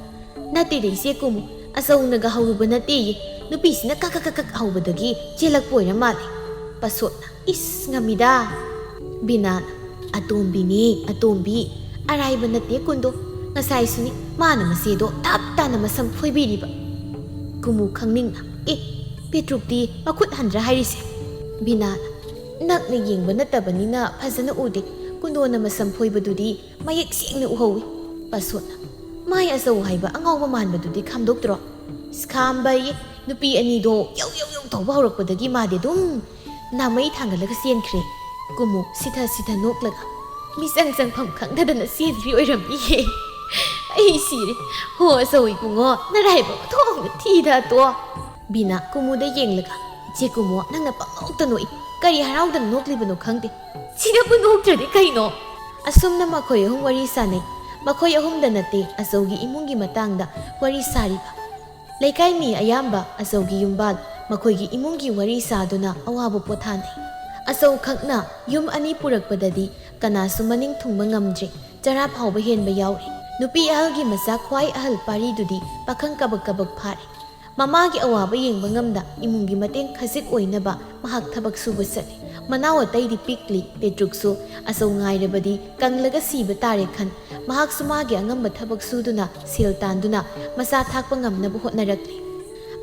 "ꯅꯠꯇꯦꯗ ꯏꯆꯦ ꯀꯨꯃꯨ, ꯑꯆꯧꯅꯒ ꯍꯧꯔꯨꯕ ꯅꯠꯇꯦꯌꯦ, ꯅꯨꯄꯤꯁꯤꯅ ꯀꯛ ꯀꯛ ꯀꯛ ꯀꯛ ꯍꯧꯕꯗꯒꯤ ꯆꯦꯜꯂꯛꯄ ꯑꯣꯏꯔ ꯃꯥꯜꯂꯦ꯫" ꯄꯁꯣꯠꯅ, "ꯏꯁ, ꯉꯝꯃꯤꯗ꯫" ꯕꯤꯅꯥꯅ, "ꯑꯇꯣꯝꯕꯤꯅꯦ, ꯑꯇꯣꯝꯕꯤ, ꯑꯔꯥꯏꯕ ꯅꯠꯇꯦ ꯀꯨꯟꯗꯣ꯫ ꯉꯁꯥꯏꯁꯨꯅꯤ ꯃꯥꯅ ꯃꯆꯦꯗꯣ ꯇꯞ ꯇꯥꯅ ꯃꯁꯝ ꯐꯣꯏꯕꯤꯔꯤꯕ꯫" ꯀꯨꯃꯨ ꯈꯪꯅꯤꯡꯅ, "ꯑꯦ, ꯄꯦꯇ꯭ꯔꯨꯛꯇꯤ ꯃꯈꯨꯠ ꯍꯟꯗ꯭ꯔꯥ ꯍꯥꯏꯔꯤꯁꯦ?" ꯕꯤꯅꯥꯅ, "ꯅꯛꯅ ꯌꯦꯡꯕ ꯅꯠꯇꯕꯅꯤꯅ ꯐꯖꯅ ꯎꯗꯦ, ꯀꯨꯟꯗꯣꯅ ꯃꯁꯝ ꯐꯣꯏꯕꯗꯨꯗꯤ ꯃꯌꯦꯛ ꯁꯦꯡꯅ ꯎꯍꯧꯏ꯫" ꯄꯁꯣꯠꯅ, "ꯃꯥꯏ ꯑꯆꯧ ꯍꯥꯏꯕ ꯑꯉꯥꯎꯕ ꯃꯥꯟꯕꯗꯨꯗꯤ ꯈꯥꯝꯗꯣꯛꯇ꯭ꯔꯣ? ꯏꯁ, ꯈꯥꯝꯕ ꯑꯌꯦ, ꯅꯨꯄꯤ ꯑꯅꯤꯗꯣ ꯌꯧ ꯌꯧ ꯌꯧ ꯇꯧꯕ ꯍꯧꯔꯛꯄꯗꯒꯤ ꯃꯥꯗꯤ ꯑꯗꯨꯝ ꯅꯥꯃꯩ ꯊꯥꯡꯒꯠꯂꯒ ꯆꯦꯟꯈ꯭ꯔꯦ꯫" ꯀꯨꯃꯨ ꯁꯤꯊ ꯁꯤꯊ ꯅꯣꯛꯂꯒ, "ꯃꯤꯆꯪ ꯆꯪꯐꯝ ꯈꯪꯗꯗꯅ ꯆꯦꯟꯈ꯭ꯔꯤ ꯑꯣꯏꯔꯝꯅꯤꯌꯦ꯫ ꯑꯩ ꯁꯤꯔꯦ꯫ ꯍꯣ, ꯑꯆꯧ ꯏꯕꯨꯡꯉꯣ, ꯅꯔꯥꯏꯕꯛ ꯊꯣꯛꯅ ꯊꯤꯗ ꯇꯣ꯫" ꯕꯤꯅꯥ ꯀꯨꯃꯨꯗ ꯌꯦꯡꯂꯒ, "ꯏꯆꯦ ꯀꯨꯃꯨ, ꯅꯪꯅ ꯄꯪꯅꯣꯛꯇ ꯅꯣꯛꯏ꯫ ꯀꯔꯤ ꯍꯔꯥꯎꯗꯅ ꯅꯣꯛꯂꯤꯕꯅꯣ ꯈꯪꯗꯦ꯫ ꯁꯤꯗꯕꯨ ꯅꯣꯛꯇ꯭ꯔꯗꯤ ꯀꯩꯅꯣ?" ꯑꯁꯨꯝꯅ ꯃꯈꯣꯏ ꯑꯍꯨꯝ ꯋꯥꯔꯤ ꯁꯥꯟꯅꯩ꯫ ꯃꯈꯣꯏ ꯑꯍꯨꯝꯗ ꯅꯠꯇꯦ, ꯑꯆꯧꯒꯤ ꯏꯃꯨꯡꯒꯤ ꯃꯇꯥꯡꯗ ꯋꯥꯔꯤ ꯁꯥꯔꯤꯕ꯫ ꯂꯩꯀꯥꯏ ꯃꯤ ꯑꯌꯥꯝꯕ ꯑꯆꯧꯒꯤ ꯌꯨꯝꯕꯥꯜ ꯃꯈꯣꯏꯒꯤ ꯏꯃꯨꯡꯒꯤ ꯋꯥꯔꯤ ꯁꯥꯗꯨꯅ ꯑꯋꯥꯕ ꯄꯣꯊꯥꯅꯩ꯫ ꯑꯆꯧ ꯈꯛꯅ ꯌꯨꯝ ꯑꯅꯤ ꯄꯨꯔꯛꯄꯗꯗꯤ ꯀꯅꯥꯁꯨ ꯃꯅꯤꯡ ꯊꯨꯡꯕ ꯉꯝꯗ꯭ꯔꯦ, ꯆꯔꯥ ꯐꯥꯎꯕ ꯍꯦꯟꯕ ꯌꯥꯎꯔꯦ꯫ ꯅꯨꯄꯤ ꯑꯍꯜꯒꯤ ꯃꯆꯥ ꯈ꯭ꯋꯥꯏ ꯑꯍꯜ ꯄꯥꯔꯤꯗꯨꯗꯤ ꯄꯥꯈꯪ ꯀꯕꯛ ꯀꯕꯛ ꯐꯥꯔꯦ꯫ ꯃꯃꯥꯒꯤ ꯑꯋꯥꯕ ꯌꯦꯡꯕ ꯉꯝꯗ ꯏꯃꯨꯡꯒꯤ ꯃꯇꯦꯡ ꯈꯖꯤꯛ ꯑꯣꯏꯅꯕ ꯃꯍꯥꯛ ꯊꯕꯛ ꯁꯨꯕ ꯆꯠꯂꯤ꯫ ꯃꯅꯥꯎ ꯑꯇꯩꯗꯤ ꯄꯤꯛꯂꯤ꯫ ꯄꯦꯇ꯭ꯔꯨꯛꯁꯨ ꯑꯆꯧ ꯉꯥꯏꯔꯕꯗꯤ ꯀꯪꯂꯒ ꯁꯤꯕ ꯇꯥꯔꯦ ꯈꯟ ꯃꯍꯥꯛꯁꯨ ꯃꯥꯒꯤ ꯑꯉꯝꯕ ꯊꯕꯛ ꯁꯨꯗꯨꯅ ꯁꯦꯜ ꯇꯥꯟꯗꯨꯅ ꯃꯆꯥ ꯊꯥꯛꯄ ꯉꯝꯅꯕ ꯍꯣꯠꯅꯔꯛꯂꯤ꯫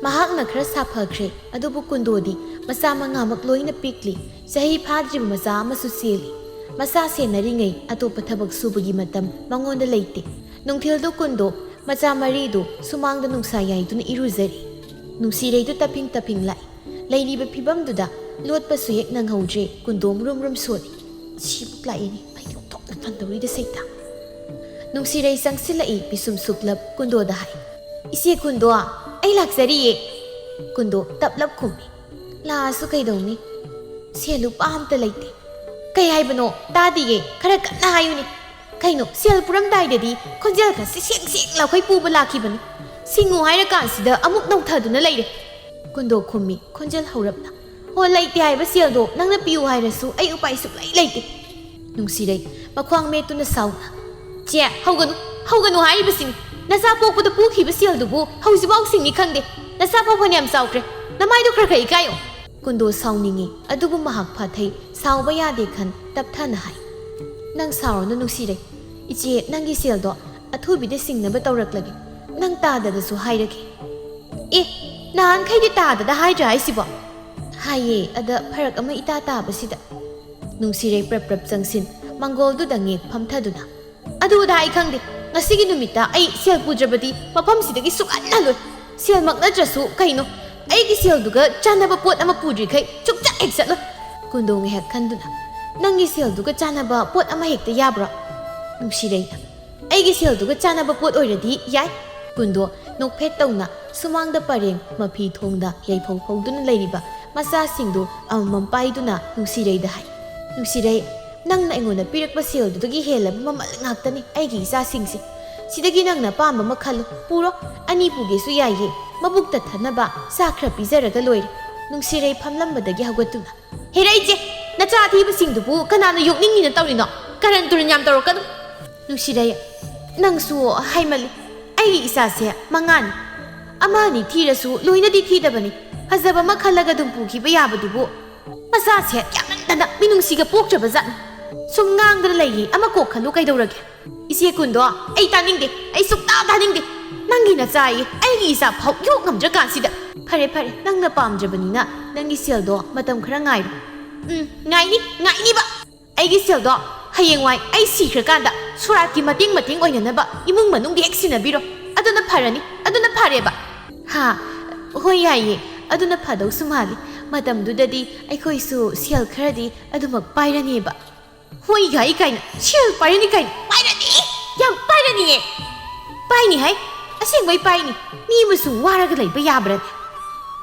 ꯃꯍꯥꯛꯅ ꯈꯔ ꯁꯥꯐꯈ꯭ꯔꯦ, ꯑꯗꯨꯕꯨ ꯀꯨꯟꯗꯣꯗꯤ ꯃꯆꯥ ꯃꯉꯥꯃꯛ ꯂꯣꯏꯅ ꯄꯤꯛꯂꯤ꯫ ꯆꯍꯤ ꯐꯥꯗ꯭ꯔꯤꯕ ꯃꯆꯥ ꯑꯃꯁꯨ ꯆꯦꯜꯂꯤ꯫ ꯃꯆꯥ ꯁꯦꯟꯅꯔꯤꯉꯩ ꯑꯇꯣꯞꯄ ꯊꯕꯛ ꯁꯨꯕꯒꯤ ꯃꯇꯝ ꯃꯉꯣꯟꯗ ꯂꯩꯇꯦ꯫ ꯅꯨꯡꯊꯤꯜꯗꯨ ꯀꯨꯟꯗꯣ ꯃꯆꯥ ꯃꯔꯤꯗꯨ ꯁꯨꯃꯥꯡꯗ ꯅꯨꯡꯁꯥ ꯌꯥꯏꯗꯨꯅ ꯏꯔꯨꯖꯔꯤ꯫ ꯅꯨꯡꯁꯤꯔꯩꯗꯨ ꯇꯞꯐꯤꯡ ꯇꯞꯐꯤꯡ ꯂꯥꯛꯏ꯫ ꯂꯩꯔꯤꯕ ꯐꯤꯕꯝꯗꯨꯗ ꯂꯣꯠꯄꯁꯨ ꯍꯦꯛ ꯅꯪꯍꯧꯗ꯭ꯔꯦ꯫ ꯀꯨꯟꯗꯣ ꯃꯨꯔꯨꯝ ꯃꯨꯔꯨꯝ ꯁꯣꯜꯂꯤ꯫ "ꯁꯤꯕꯨꯛ ꯂꯥꯛꯏꯅꯤ, ꯃꯩ ꯑꯣꯟꯊꯣꯛꯅ ꯐꯟꯗꯧꯔꯤꯗ ꯁꯩꯇꯥ!" ꯅꯨꯡꯁꯤꯔꯩ ꯆꯪꯁꯤꯜꯂꯛꯏ꯫ ꯄꯤꯁꯨꯝ ꯁꯨꯛꯂꯞ ꯀꯨꯟꯗꯣꯗ ꯍꯥꯏ, "ꯏꯆꯦ ꯀꯨꯟꯗꯣ, ꯑꯩ ꯂꯥꯛꯆꯔꯤꯌꯦ!" ꯀꯨꯟꯗꯣ ꯇꯞꯂꯞ ꯈꯨꯝꯃꯤ꯫ "ꯂꯥꯛꯑꯁꯨ ꯀꯩꯗꯧꯅꯤ? ꯁꯦꯜ ꯂꯨꯄꯥ ꯑꯝꯇ ꯂꯩꯇꯦ꯫" "ꯀꯩ ꯍꯥꯏꯕꯅꯣ? ꯇꯥꯗꯤꯌꯦ, ꯈꯔ ꯀꯟꯅ ꯍꯥꯏꯌꯨꯅꯦ꯫ ꯀꯩꯅꯣ, ꯁꯦꯜ ꯄꯨꯔꯝꯗꯥꯏꯗꯗꯤ ꯈꯣꯟꯖꯦꯜ ꯈꯔ ꯁꯦꯡ ꯁꯦꯡ ꯂꯥꯎꯈꯩ ꯄꯨꯕ ꯂꯥꯛꯈꯤꯕꯅꯤ꯫ ꯁꯤꯡꯉꯨ ꯍꯥꯏꯔꯀꯥꯟꯁꯤꯗ ꯑꯃꯨꯛ ꯅꯧꯊꯗꯨꯅ ꯂꯩꯔꯦ꯫" ꯀꯨꯟꯗꯣ ꯈꯨꯝꯃꯤ, ꯈꯣꯟꯖꯦꯜ ꯍꯧꯔꯞꯅ꯫ "ꯍꯣ, ꯂꯩꯇꯦ ꯍꯥꯏꯕ ꯁꯦꯜꯗꯣ ꯅꯪꯅ ꯄꯤꯌꯨ ꯍꯥꯏꯔꯁꯨ ꯑꯩ ꯎꯄꯥꯏ ꯁꯨꯛꯂꯩ ꯂꯩꯇꯦ꯫" ꯅꯨꯡꯁꯤꯔꯩ ꯃꯈ꯭ꯋꯥꯡ ꯃꯦꯠꯇꯨꯅ ꯁꯥꯎꯅ, "ꯆꯦ, ꯍꯧꯒꯅꯨ, ꯍꯧꯒꯅꯨ ꯍꯥꯏꯔꯤꯕꯁꯤꯅꯤ꯫ ꯅꯆꯥ ꯄꯣꯛꯄꯗ ꯄꯨꯈꯤꯕ ꯁꯦꯜꯗꯨꯕꯨ ꯍꯧꯖꯤꯛꯐꯥꯎ ꯁꯤꯡꯉꯤ ꯈꯪꯗꯦ꯫ ꯅꯆꯥ ꯐꯥꯎ ꯐꯅꯌꯥꯝ ꯆꯥꯎꯈ꯭ꯔꯦ꯫ ꯅꯃꯥꯏꯗꯣ ꯈꯔ ꯈꯔ ꯏꯀꯥꯏꯌꯣ꯫" ꯀꯨꯟꯗꯣ ꯁꯥꯎꯅꯤꯡꯉꯤ, ꯑꯗꯨꯕꯨ ꯃꯍꯥꯛ ꯐꯥꯊꯩ꯫ ꯁꯥꯎꯕ ꯌꯥꯗꯦ ꯈꯟ ꯇꯞꯊꯅ ꯍꯥꯏ, "ꯅꯪ ꯁꯥꯎꯔꯅꯨ ꯅꯨꯡꯁꯤꯔꯩ꯫ ꯏꯆꯦ, ꯅꯪꯒꯤ ꯁꯦꯜꯗꯣ ꯑꯊꯨꯕꯤꯗ ꯁꯤꯡꯅꯕ ꯇꯧꯔꯛꯂꯒꯦ꯫ ꯅꯪ ꯇꯥꯗꯗꯁꯨ ꯍꯥꯏꯔꯒꯦ꯫" "ꯑꯦ, ꯅꯍꯥꯟꯈꯩꯗꯤ ꯇꯥꯗꯗ ꯍꯥꯏꯗ꯭ꯔꯥ ꯍꯥꯏꯁꯤꯕꯣ?" "ꯍꯥꯏꯌꯦ, ꯑꯗ ꯐꯔꯛ ꯑꯃ ꯏꯇꯥ ꯇꯥꯕꯁꯤꯗ꯫" ꯅꯨꯡꯁꯤꯔꯩ ꯄ꯭ꯔꯞ ꯄ꯭ꯔꯞ ꯆꯪꯁꯤꯟ, ꯃꯪꯒꯣꯜꯗꯨꯗ ꯉꯦꯛ ꯐꯝꯊꯗꯨꯅ, "ꯑꯗꯨ ꯑꯗꯥ ꯑꯩ ꯈꯪꯗꯦ꯫ ꯉꯁꯤꯒꯤ ꯅꯨꯃꯤꯠꯇ ꯑꯩ ꯁꯦꯜ ꯄꯨꯗ꯭ꯔꯕꯗꯤ ꯃꯐꯝꯁꯤꯗꯒꯤ ꯁꯨꯛꯍꯟ ꯍꯜꯂꯣꯏ꯫ ꯁꯦꯜꯃꯛ ꯅꯠꯇ꯭ꯔꯁꯨ ꯀꯩꯅꯣ, ꯑꯩꯒꯤ ꯁꯦꯜꯗꯨꯒ ꯆꯥꯟꯅꯕ ꯄꯣꯠ ꯑꯃ ꯄꯨꯗ꯭ꯔꯤꯈꯩ ꯁꯨꯛꯆꯠ ꯍꯦꯛ ꯆꯠꯂꯣꯏ꯫" ꯀꯨꯟꯗꯣ ꯉꯥꯏꯍꯥꯛ ꯈꯟꯗꯨꯅ, "ꯅꯪꯒꯤ ꯁꯦꯜꯗꯨꯒ ꯆꯥꯟꯅꯕ ꯄꯣꯠ ꯑꯃ ꯍꯦꯛꯇ ꯌꯥꯕ꯭ꯔꯣ?" ꯅꯨꯡꯁꯤꯔꯩꯅ, "ꯑꯩꯒꯤ ꯁꯦꯜꯗꯨꯒ ꯆꯥꯟꯅꯕ ꯄꯣꯠ ꯑꯣꯏꯔꯗꯤ ꯌꯥꯏ꯫" ꯀꯨꯟꯗꯣ ꯅꯣꯛꯐꯦꯠ ꯇꯧꯅ ꯁꯨꯃꯥꯡꯗ ꯄꯔꯦꯡ ꯃꯐꯤ ꯊꯣꯡꯗ ꯌꯩꯐꯧ ꯐꯧꯗꯨꯅ ꯂꯩꯔꯤꯕ ꯃꯆꯥꯁꯤꯡꯗꯨ ꯑꯃꯃꯝ ꯄꯥꯏꯗꯨꯅ ꯅꯨꯡꯁꯤꯔꯩꯗ ꯍꯥꯏ, "ꯅꯨꯡꯁꯤꯔꯩ, ꯅꯪꯅ ꯑꯩꯉꯣꯟꯗ ꯄꯤꯔꯛꯄ ꯁꯦꯜꯗꯨꯗꯒꯤ ꯍꯦꯜꯂꯕ ꯃꯃꯜ ꯉꯥꯛꯇꯅꯤ ꯑꯩꯒꯤ ꯏꯆꯥꯁꯤꯡꯁꯦ꯫ ꯁꯤꯗꯒꯤ ꯅꯪꯅ ꯑꯄꯥꯝꯕ ꯑꯃ ꯈꯜꯂꯨ, ꯄꯨꯔꯣ꯫ ꯑꯅꯤ ꯄꯨꯒꯦꯁꯨ ꯌꯥꯏꯌꯦ꯫ ꯃꯕꯨꯛꯇ ꯊꯟꯅꯕ ꯆꯥ ꯈꯔ ꯄꯤꯖꯔꯒ ꯂꯣꯏꯔꯦ꯫ ꯅꯨꯡꯁꯤꯔꯩ ꯐꯝꯂꯝꯕꯗꯒꯤ ꯍꯧꯒꯠꯇꯨꯅ, "ꯍꯦꯔꯥ ꯏꯆꯦ, ꯅꯆꯥ ꯑꯊꯤꯕꯁꯤꯡꯗꯨꯕꯨ ꯀꯅꯥꯅ ꯌꯣꯛꯅꯤꯡꯅꯤꯅ ꯇꯧꯔꯤꯅꯣ? ꯀꯔꯟ ꯇꯨꯔꯟ ꯌꯥꯝ ꯇꯧꯔꯛꯀꯅꯨ꯫" "ꯅꯨꯡꯁꯤꯔꯩ, ꯅꯪꯁꯨ ꯍꯥꯏꯃꯜꯂꯤ꯫ ꯑꯩꯒꯤ ꯏꯆꯥꯁꯦ ꯃꯉꯥꯅꯤ꯫ ꯑꯃ ꯑꯅꯤ ꯊꯤꯔꯁꯨ ꯂꯣꯏꯅꯗꯤ ꯊꯤꯗꯕꯅꯤ꯫ ꯐꯖꯕ ꯑꯃ ꯈꯜꯂꯒ ꯑꯗꯨꯝ ꯄꯨꯈꯤꯕ ꯌꯥꯕꯗꯨꯕꯨ꯫ ꯃꯆꯥꯁꯦ ꯌꯥꯝꯃꯟꯗꯅ ꯃꯤꯅꯨꯡꯁꯤꯒ ꯄꯣꯛꯇ꯭ꯔꯕ ꯖꯥꯠꯅꯤ꯫ ꯁꯨꯝ ꯉꯥꯡꯗꯅ ꯂꯩꯌꯦ, ꯑꯃ ꯀꯣꯛ ꯈꯜꯂꯨ ꯀꯩꯗꯧꯔꯒꯦ?" "ꯏꯆꯦ ꯀꯨꯟꯗꯣ, ꯑꯩ ꯇꯥꯅꯤꯡꯗꯦ, ꯑꯩ ꯁꯨꯛꯇꯥ ꯇꯥꯅꯤꯡꯗꯦ꯫ ꯅꯪꯒꯤ ꯅꯆꯥ ꯑꯌꯦ, ꯑꯩꯒꯤ ꯏꯆꯥ ꯐꯥꯎ ꯌꯣꯛ ꯉꯝꯗ꯭ꯔꯀꯥꯟꯁꯤꯗ꯫" "ꯐꯔꯦ, ꯐꯔꯦ, ꯅꯪꯅ ꯄꯥꯝꯗ꯭ꯔꯕꯅꯤꯅ ꯅꯪꯒꯤ ꯁꯦꯜꯗꯣ ꯃꯇꯝ ꯈꯔ ꯉꯥꯏꯔꯣ꯫" "ꯎꯝ, ꯉꯥꯏꯅꯤ, ꯉꯥꯏꯅꯤꯕ꯫ ꯑꯩꯒꯤ ꯁꯦꯜꯗꯣ ꯍꯌꯦꯡꯋꯥꯏ ꯑꯩ ꯁꯤꯈ꯭ꯔꯀꯥꯟꯗ ꯁꯣꯔꯥꯠꯀꯤ ꯃꯇꯦꯡ ꯃꯇꯦꯡ ꯑꯣꯏꯅꯅꯕ ꯏꯃꯨꯡ ꯃꯅꯨꯡꯒꯤ ꯍꯦꯛ ꯁꯤꯟꯅꯕꯤꯔꯣ꯫ ꯑꯗꯨꯅ ꯐꯔꯅꯤ, ꯑꯗꯨꯅ ꯐꯔꯦꯕ꯫" "ꯍꯥ, ꯍꯣꯏ ꯌꯥꯏꯌꯦ, ꯑꯗꯨꯅ ꯐꯗꯧꯁꯨ ꯃꯥꯜꯂꯤ꯫ ꯃꯇꯝꯗꯨꯗꯗꯤ ꯑꯩꯈꯣꯏꯁꯨ ꯁꯦꯜ ꯈꯔꯗꯤ ꯑꯗꯨꯃꯛ ꯄꯥꯏꯔꯅꯦꯕ꯫" "ꯍꯣꯏ ꯌꯥꯏ ꯀꯥꯏꯅ, ꯁꯦꯜ ꯄꯥꯏꯔꯅꯤ ꯀꯥꯏꯅ, ꯄꯥꯏꯔꯅꯤ, ꯌꯥꯝ ꯄꯥꯏꯔꯅꯤꯌꯦ꯫ ꯄꯥꯏꯅꯤ ꯍꯥꯏ, ꯑꯁꯦꯡꯕꯩ ꯄꯥꯏꯅꯤ꯫ ꯃꯤ ꯑꯃꯁꯨ ꯋꯥꯔꯒ ꯂꯩꯕ ꯌꯥꯕ꯭ꯔꯥꯅꯦ?"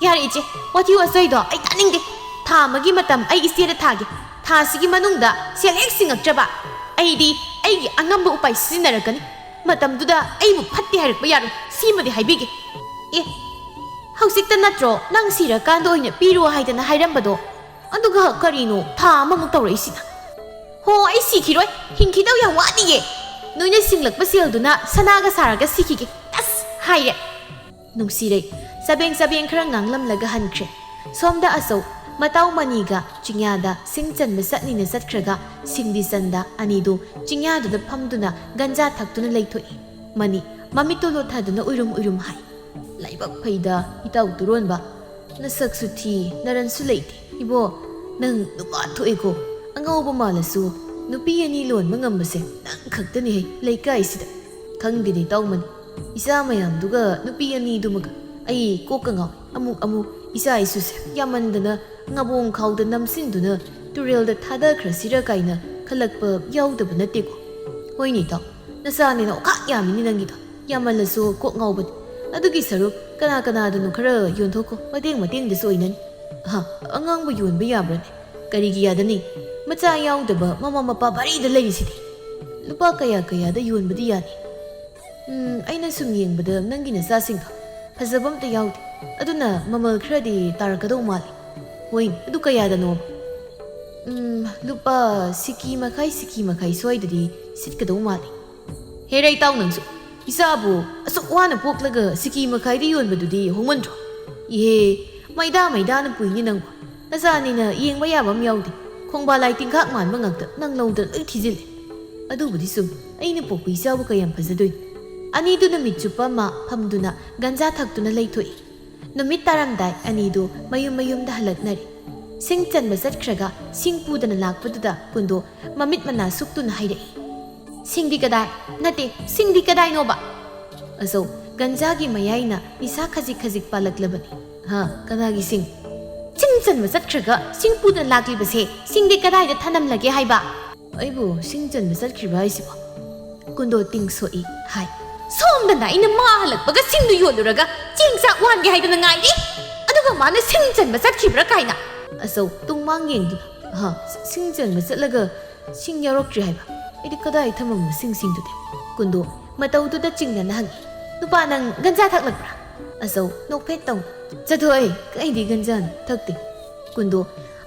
"ꯌꯥꯔꯦ ꯏꯆꯦ, ꯋꯥꯊꯤ ꯋꯥꯆꯣꯏꯗꯣ ꯑꯩ ꯇꯥꯅꯤꯡꯗꯦ꯫ ꯊꯥ ꯑꯃꯒꯤ ꯃꯇꯝ ꯑꯩ ꯏꯆꯦꯗ ꯊꯥꯒꯦ꯫ ꯊꯥꯁꯤꯒꯤ ꯃꯅꯨꯡꯗ ꯁꯦꯜ ꯍꯦꯛ ꯁꯤꯡꯉꯛꯇ꯭ꯔꯕ, ꯑꯩꯗꯤ ꯑꯩꯒꯤ ꯑꯉꯝꯕ ꯎꯄꯥꯏ ꯁꯤꯖꯤꯟꯅꯔꯛꯀꯅꯤ꯫ ꯃꯇꯝꯗꯨꯗ ꯑꯩꯕꯨ ꯐꯠꯇꯦ ꯍꯥꯏꯔꯛꯄ ꯌꯥꯔꯣꯏ, ꯁꯤꯃꯗꯤ ꯍꯥꯏꯕꯤꯒꯦ꯫" "ꯑꯦ, ꯍꯧꯖꯤꯛꯇ ꯅꯠꯇ꯭ꯔꯣ ꯅꯪ ꯁꯤꯔꯀꯥꯟꯗ ꯑꯣꯏꯅ ꯄꯤꯔꯣ ꯍꯥꯏꯗꯅ ꯍꯥꯏꯔꯝꯕꯗꯣ? ꯑꯗꯨꯒ ꯀꯔꯤꯅꯣ ꯊꯥ ꯑꯃꯃꯨꯛ ꯇꯧꯔꯛꯏꯁꯤꯅ?" "ꯍꯣ, ꯑꯩ ꯁꯤꯈꯤꯔꯣꯏ, ꯍꯤꯡꯈꯤꯗꯧ ꯌꯥꯝ ꯋꯥꯠꯂꯤꯌꯦ꯫ ꯅꯣꯏꯅ ꯁꯤꯡꯂꯛꯄ ꯁꯦꯜꯗꯨꯅ ꯁꯅꯥꯒ ꯁꯥꯔꯒ ꯁꯤꯈꯤꯒꯦ꯫ ꯑꯁ, ꯍꯥꯏꯔꯦ꯫" ꯅꯨꯡꯁꯤꯔꯩ ꯆꯕꯦꯡ ꯆꯕꯦꯡ ꯈꯔ ꯉꯥꯡꯂꯝꯂꯒ ꯍꯟꯈ꯭ꯔꯦ꯫ ꯁꯣꯝꯗ ꯑꯆꯧ, ꯃꯇꯥꯎ ꯃꯅꯤꯒ ꯆꯤꯡꯌꯥꯗ ꯁꯤꯡ ꯆꯟꯕ ꯆꯠꯅꯤꯅ ꯆꯠꯈ꯭ꯔꯒ, ꯁꯤꯡꯗꯤ ꯆꯟꯗ ꯑꯅꯤꯗꯨ ꯆꯤꯡꯌꯥꯗꯨꯗ ꯐꯝꯗꯨꯅ ꯒꯟꯖꯥ ꯊꯛꯇꯨꯅ ꯂꯩꯊꯣꯛꯏ꯫ ꯃꯅꯤ, ꯃꯃꯤꯠꯇꯨ ꯂꯣꯠꯊꯗꯨꯅ ꯎꯏꯔꯨꯝ ꯎꯏꯔꯨꯝ ꯍꯥꯏ꯫ "ꯂꯥꯏꯕꯛ ꯐꯩꯗ, ꯏꯇꯥꯎ ꯇꯨꯔꯣꯟꯕ꯫ ꯅꯁꯛꯁꯨ ꯊꯤ, ꯅꯔꯟꯁꯨ ꯂꯩꯇꯦ꯫ ꯏꯕꯣ, ꯅꯪ ꯅꯨꯄꯥ ꯊꯣꯛꯑꯦꯀꯣ꯫ ꯑꯉꯥꯎꯕ ꯃꯥꯜꯂꯁꯨ ꯅꯨꯄꯤ ꯑꯅꯤ ꯂꯣꯟꯕ ꯉꯝꯕꯁꯦ ꯅꯪ ꯈꯛꯇꯅꯤꯍꯦ ꯂꯩꯀꯥꯏꯁꯤꯗ꯫ ꯈꯪꯗꯦꯅꯦ ꯏꯇꯥꯎ ꯃꯅꯤ, ꯏꯆꯥ ꯃꯌꯥꯝꯗꯨꯒ ꯅꯨꯄꯤ ꯑꯅꯤꯗꯨꯃꯒ꯫ ꯑꯩ ꯀꯣꯛꯀ ꯉꯥꯎꯏ꯫ ꯑꯃꯨꯛ ꯑꯃꯨꯛ ꯏꯆꯥ ꯏꯁꯨꯁꯦ ꯌꯥꯝꯃꯟꯗꯅ ꯉꯥꯕꯣꯡ ꯈꯥꯎꯗ ꯅꯝꯁꯤꯟꯗꯨꯅ ꯇꯨꯔꯦꯜꯗ ꯊꯥꯗꯈ꯭ꯔꯁꯤꯔ ꯀꯥꯏꯅ ꯈꯜꯂꯛꯄ ꯌꯥꯎꯗꯕ ꯅꯠꯇꯦꯀꯣ꯫" "ꯍꯣꯏꯅꯦ ꯏꯇꯥꯎ, ꯅꯆꯥꯅꯤꯅ ꯑꯣꯈꯥꯛ ꯌꯥꯝꯃꯤꯅꯦ ꯅꯪꯒꯤꯗꯣ꯫ ꯌꯥꯝꯃꯜꯂꯁꯨ ꯀꯣꯛ ꯉꯥꯎꯕꯅꯤ꯫ ꯑꯗꯨꯒꯤ ꯁꯔꯨꯛ ꯀꯅꯥ ꯀꯅꯥꯗꯅꯣ ꯈꯔ ꯌꯣꯟꯊꯣꯛꯈꯣ, ꯃꯇꯦꯡ ꯃꯇꯦꯡꯗꯁꯨ ꯑꯣꯏꯅꯅꯤ꯫" "ꯍꯥ, ꯑꯉꯥꯡꯕ ꯌꯣꯟꯕ ꯌꯥꯕ꯭ꯔꯅꯦ? ꯀꯔꯤꯒꯤ ꯌꯥꯗꯅꯤ? ꯃꯆꯥ ꯌꯥꯎꯗꯕ ꯃꯃꯥ ꯃꯄꯥ ꯚꯥꯔꯤꯗ ꯂꯩꯔꯤꯁꯤꯗꯤ꯫ ꯂꯨꯄꯥ ꯀꯌꯥ ꯀꯌꯥꯗ ꯌꯣꯟꯕꯗꯤ ꯌꯥꯅꯤ?" ꯎꯝ, ꯑꯩꯅ ꯁꯨꯝ ꯌꯦꯡꯕꯗ ꯅꯪꯒꯤ ꯅꯆꯥꯁꯤꯡꯗꯣ ꯐꯖꯕ ꯑꯝꯇ ꯌꯥꯎꯗꯦ꯫ ꯑꯗꯨꯅ ꯃꯃꯜ ꯈꯔꯗꯤ ꯇꯥꯔꯛꯀꯗꯧ ꯃꯥꯜꯂꯤ꯫ ꯍꯣꯏꯅꯦ, ꯑꯗꯨ ꯀꯌꯥꯗꯅꯣꯕ? ꯎꯝ, ꯂꯨꯄꯥ ꯁꯤꯀꯤ ꯃꯈꯥꯏ, ꯁꯤꯀꯤ ꯃꯈꯥꯏ ꯁ꯭ꯋꯥꯏꯗꯗꯤ ꯁꯤꯠꯀꯗꯧ ꯃꯥꯜꯂꯤ꯫ ꯍꯦꯔꯩ ꯇꯥꯎ ꯅꯪꯁꯨ, ꯏꯆꯥꯕꯨ ꯑꯁꯨꯛ ꯋꯥꯅ ꯄꯣꯛꯂꯒ ꯁꯤꯀꯤ ꯃꯈꯥꯏꯗ ꯌꯣꯟꯕꯗꯨꯗꯤ ꯍꯣꯡꯃꯟꯗ꯭ꯔꯣ? ꯏꯍꯦ, ꯃꯩꯗꯥ ꯃꯩꯗꯥꯅ ꯄꯨꯏꯅꯤ ꯅꯪꯕꯨ꯫ ꯅꯆꯥꯅꯤꯅ ꯌꯦꯡꯕ ꯌꯥꯕ ꯑꯃ ꯌꯥꯎꯗꯦ꯫ ꯈꯣꯡꯕꯥ ꯂꯥꯏ ꯇꯤꯟꯈꯥꯛ ꯃꯥꯟꯕ ꯉꯥꯛꯇ ꯅꯪ ꯂꯧꯗ ꯂꯣꯏ ꯊꯤꯖꯤꯜꯂꯦ꯫ ꯑꯗꯨꯕꯨꯗꯤ ꯆꯨꯝꯃꯤ, ꯑꯩꯅ ꯄꯣꯛꯄ ꯏꯆꯥꯕꯨ ꯀꯌꯥꯝ ꯐꯖꯗꯣꯏꯅꯣ? ꯑꯅꯤꯗꯨ ꯅꯨꯃꯤꯠ ꯆꯨꯞꯄ ꯑꯃ ꯐꯝꯗꯨꯅ ꯒꯟꯖꯥ ꯊꯛꯇꯨꯅ ꯂꯩꯊꯣꯛꯏ꯫ ꯅꯨꯃꯤꯠ ꯇꯥꯔꯝꯗꯥꯏ ꯑꯅꯤꯗꯨ ꯃꯌꯨꯝ ꯃꯌꯨꯝꯗ ꯍꯜꯂꯛꯅꯔꯦ꯫ ꯁꯤꯡ ꯆꯟꯕ ꯆꯠꯈ꯭ꯔꯒ ꯁꯤꯡ ꯄꯨꯗꯅ ꯂꯥꯛꯄꯗꯨꯗ ꯀꯨꯟꯗꯣ ꯃꯃꯤꯠ ꯃꯅꯥ ꯁꯨꯛꯇꯨꯅ ꯍꯥꯏꯔꯛꯏ, "ꯁꯤꯡꯗꯤ ꯀꯗꯥꯏ? ꯅꯠꯇꯦ, ꯁꯤꯡꯗꯤ ꯀꯗꯥꯏꯅꯣꯕ?" ꯑꯆꯧ, ꯒꯟꯖꯥꯒꯤ ꯃꯌꯥꯏꯅ ꯅꯤꯁꯥ ꯈꯖꯤꯛ ꯈꯖꯤꯛ ꯄꯥꯜꯂꯛꯂꯕꯅꯤ꯫ "ꯍꯥ, ꯀꯅꯥꯒꯤ ꯁꯤꯡ?" "ꯁꯤꯡ ꯆꯟꯕ ꯆꯠꯈ꯭ꯔꯒ ꯁꯤꯡ ꯄꯨꯗꯅ ꯂꯥꯛꯂꯤꯕꯁꯦ ꯁꯤꯡꯗꯤ ꯀꯗꯥꯏꯗ ꯊꯅꯝꯂꯒꯦ ꯍꯥꯏꯕ?" "ꯑꯩꯕꯨ ꯁꯤꯡ ꯆꯟꯕ ꯆꯠꯈ꯭ꯔꯤꯕ ꯍꯥꯏꯁꯤꯕꯣ?" ꯀꯨꯟꯗꯣ ꯇꯤꯡ ꯁꯣꯛꯏ ꯍꯥꯏ꯫ "ꯁꯣꯝꯗꯅ ꯑꯩꯅ ꯃꯥ ꯍꯜꯂꯛꯄꯒ ꯁꯤꯡꯗꯨ ꯌꯣꯜꯂꯨꯔꯒ ꯆꯦꯡ ꯆꯥꯛ ꯋꯥꯟꯒꯦ ꯍꯥꯏꯗꯅ ꯉꯥꯏꯔꯤ, ꯑꯗꯨꯒ ꯃꯥꯅ ꯁꯤꯡ ꯆꯟꯕ ꯆꯠꯈꯤꯕ꯭ꯔꯥ ꯀꯥꯏꯅ?" ꯑꯆꯧ, ꯇꯨꯡꯃꯥꯡ ꯌꯦꯡꯗꯨꯅ, "ꯍꯥ, ꯁꯤꯡ ꯆꯟꯕ ꯆꯠꯂꯒ ꯁꯤꯡ ꯌꯥꯎꯔꯛꯇ꯭ꯔꯤ ꯍꯥꯏꯕ? ꯑꯩꯗꯤ ꯀꯗꯥꯏ ꯊꯝꯃꯝꯕ ꯁꯤꯡꯁꯤꯡꯗꯨꯗꯤ?" ꯀꯨꯟꯗꯣ ꯃꯇꯧꯗꯨꯗ ꯆꯤꯡꯅꯅ ꯍꯪꯉꯤ, "ꯅꯨꯄꯥ, ꯅꯪ ꯒꯟꯖꯥ ꯊꯛꯂꯛꯄ꯭ꯔꯥ?" ꯑꯆꯧ, ꯅꯣꯛꯐꯦꯠ ꯇꯧꯅ, "ꯆꯠꯊꯣꯛꯑꯦ, ꯀꯩꯗꯤ ꯒꯟꯖꯥꯅ ꯊꯛꯇꯦ?" ꯀꯨꯟꯗꯣ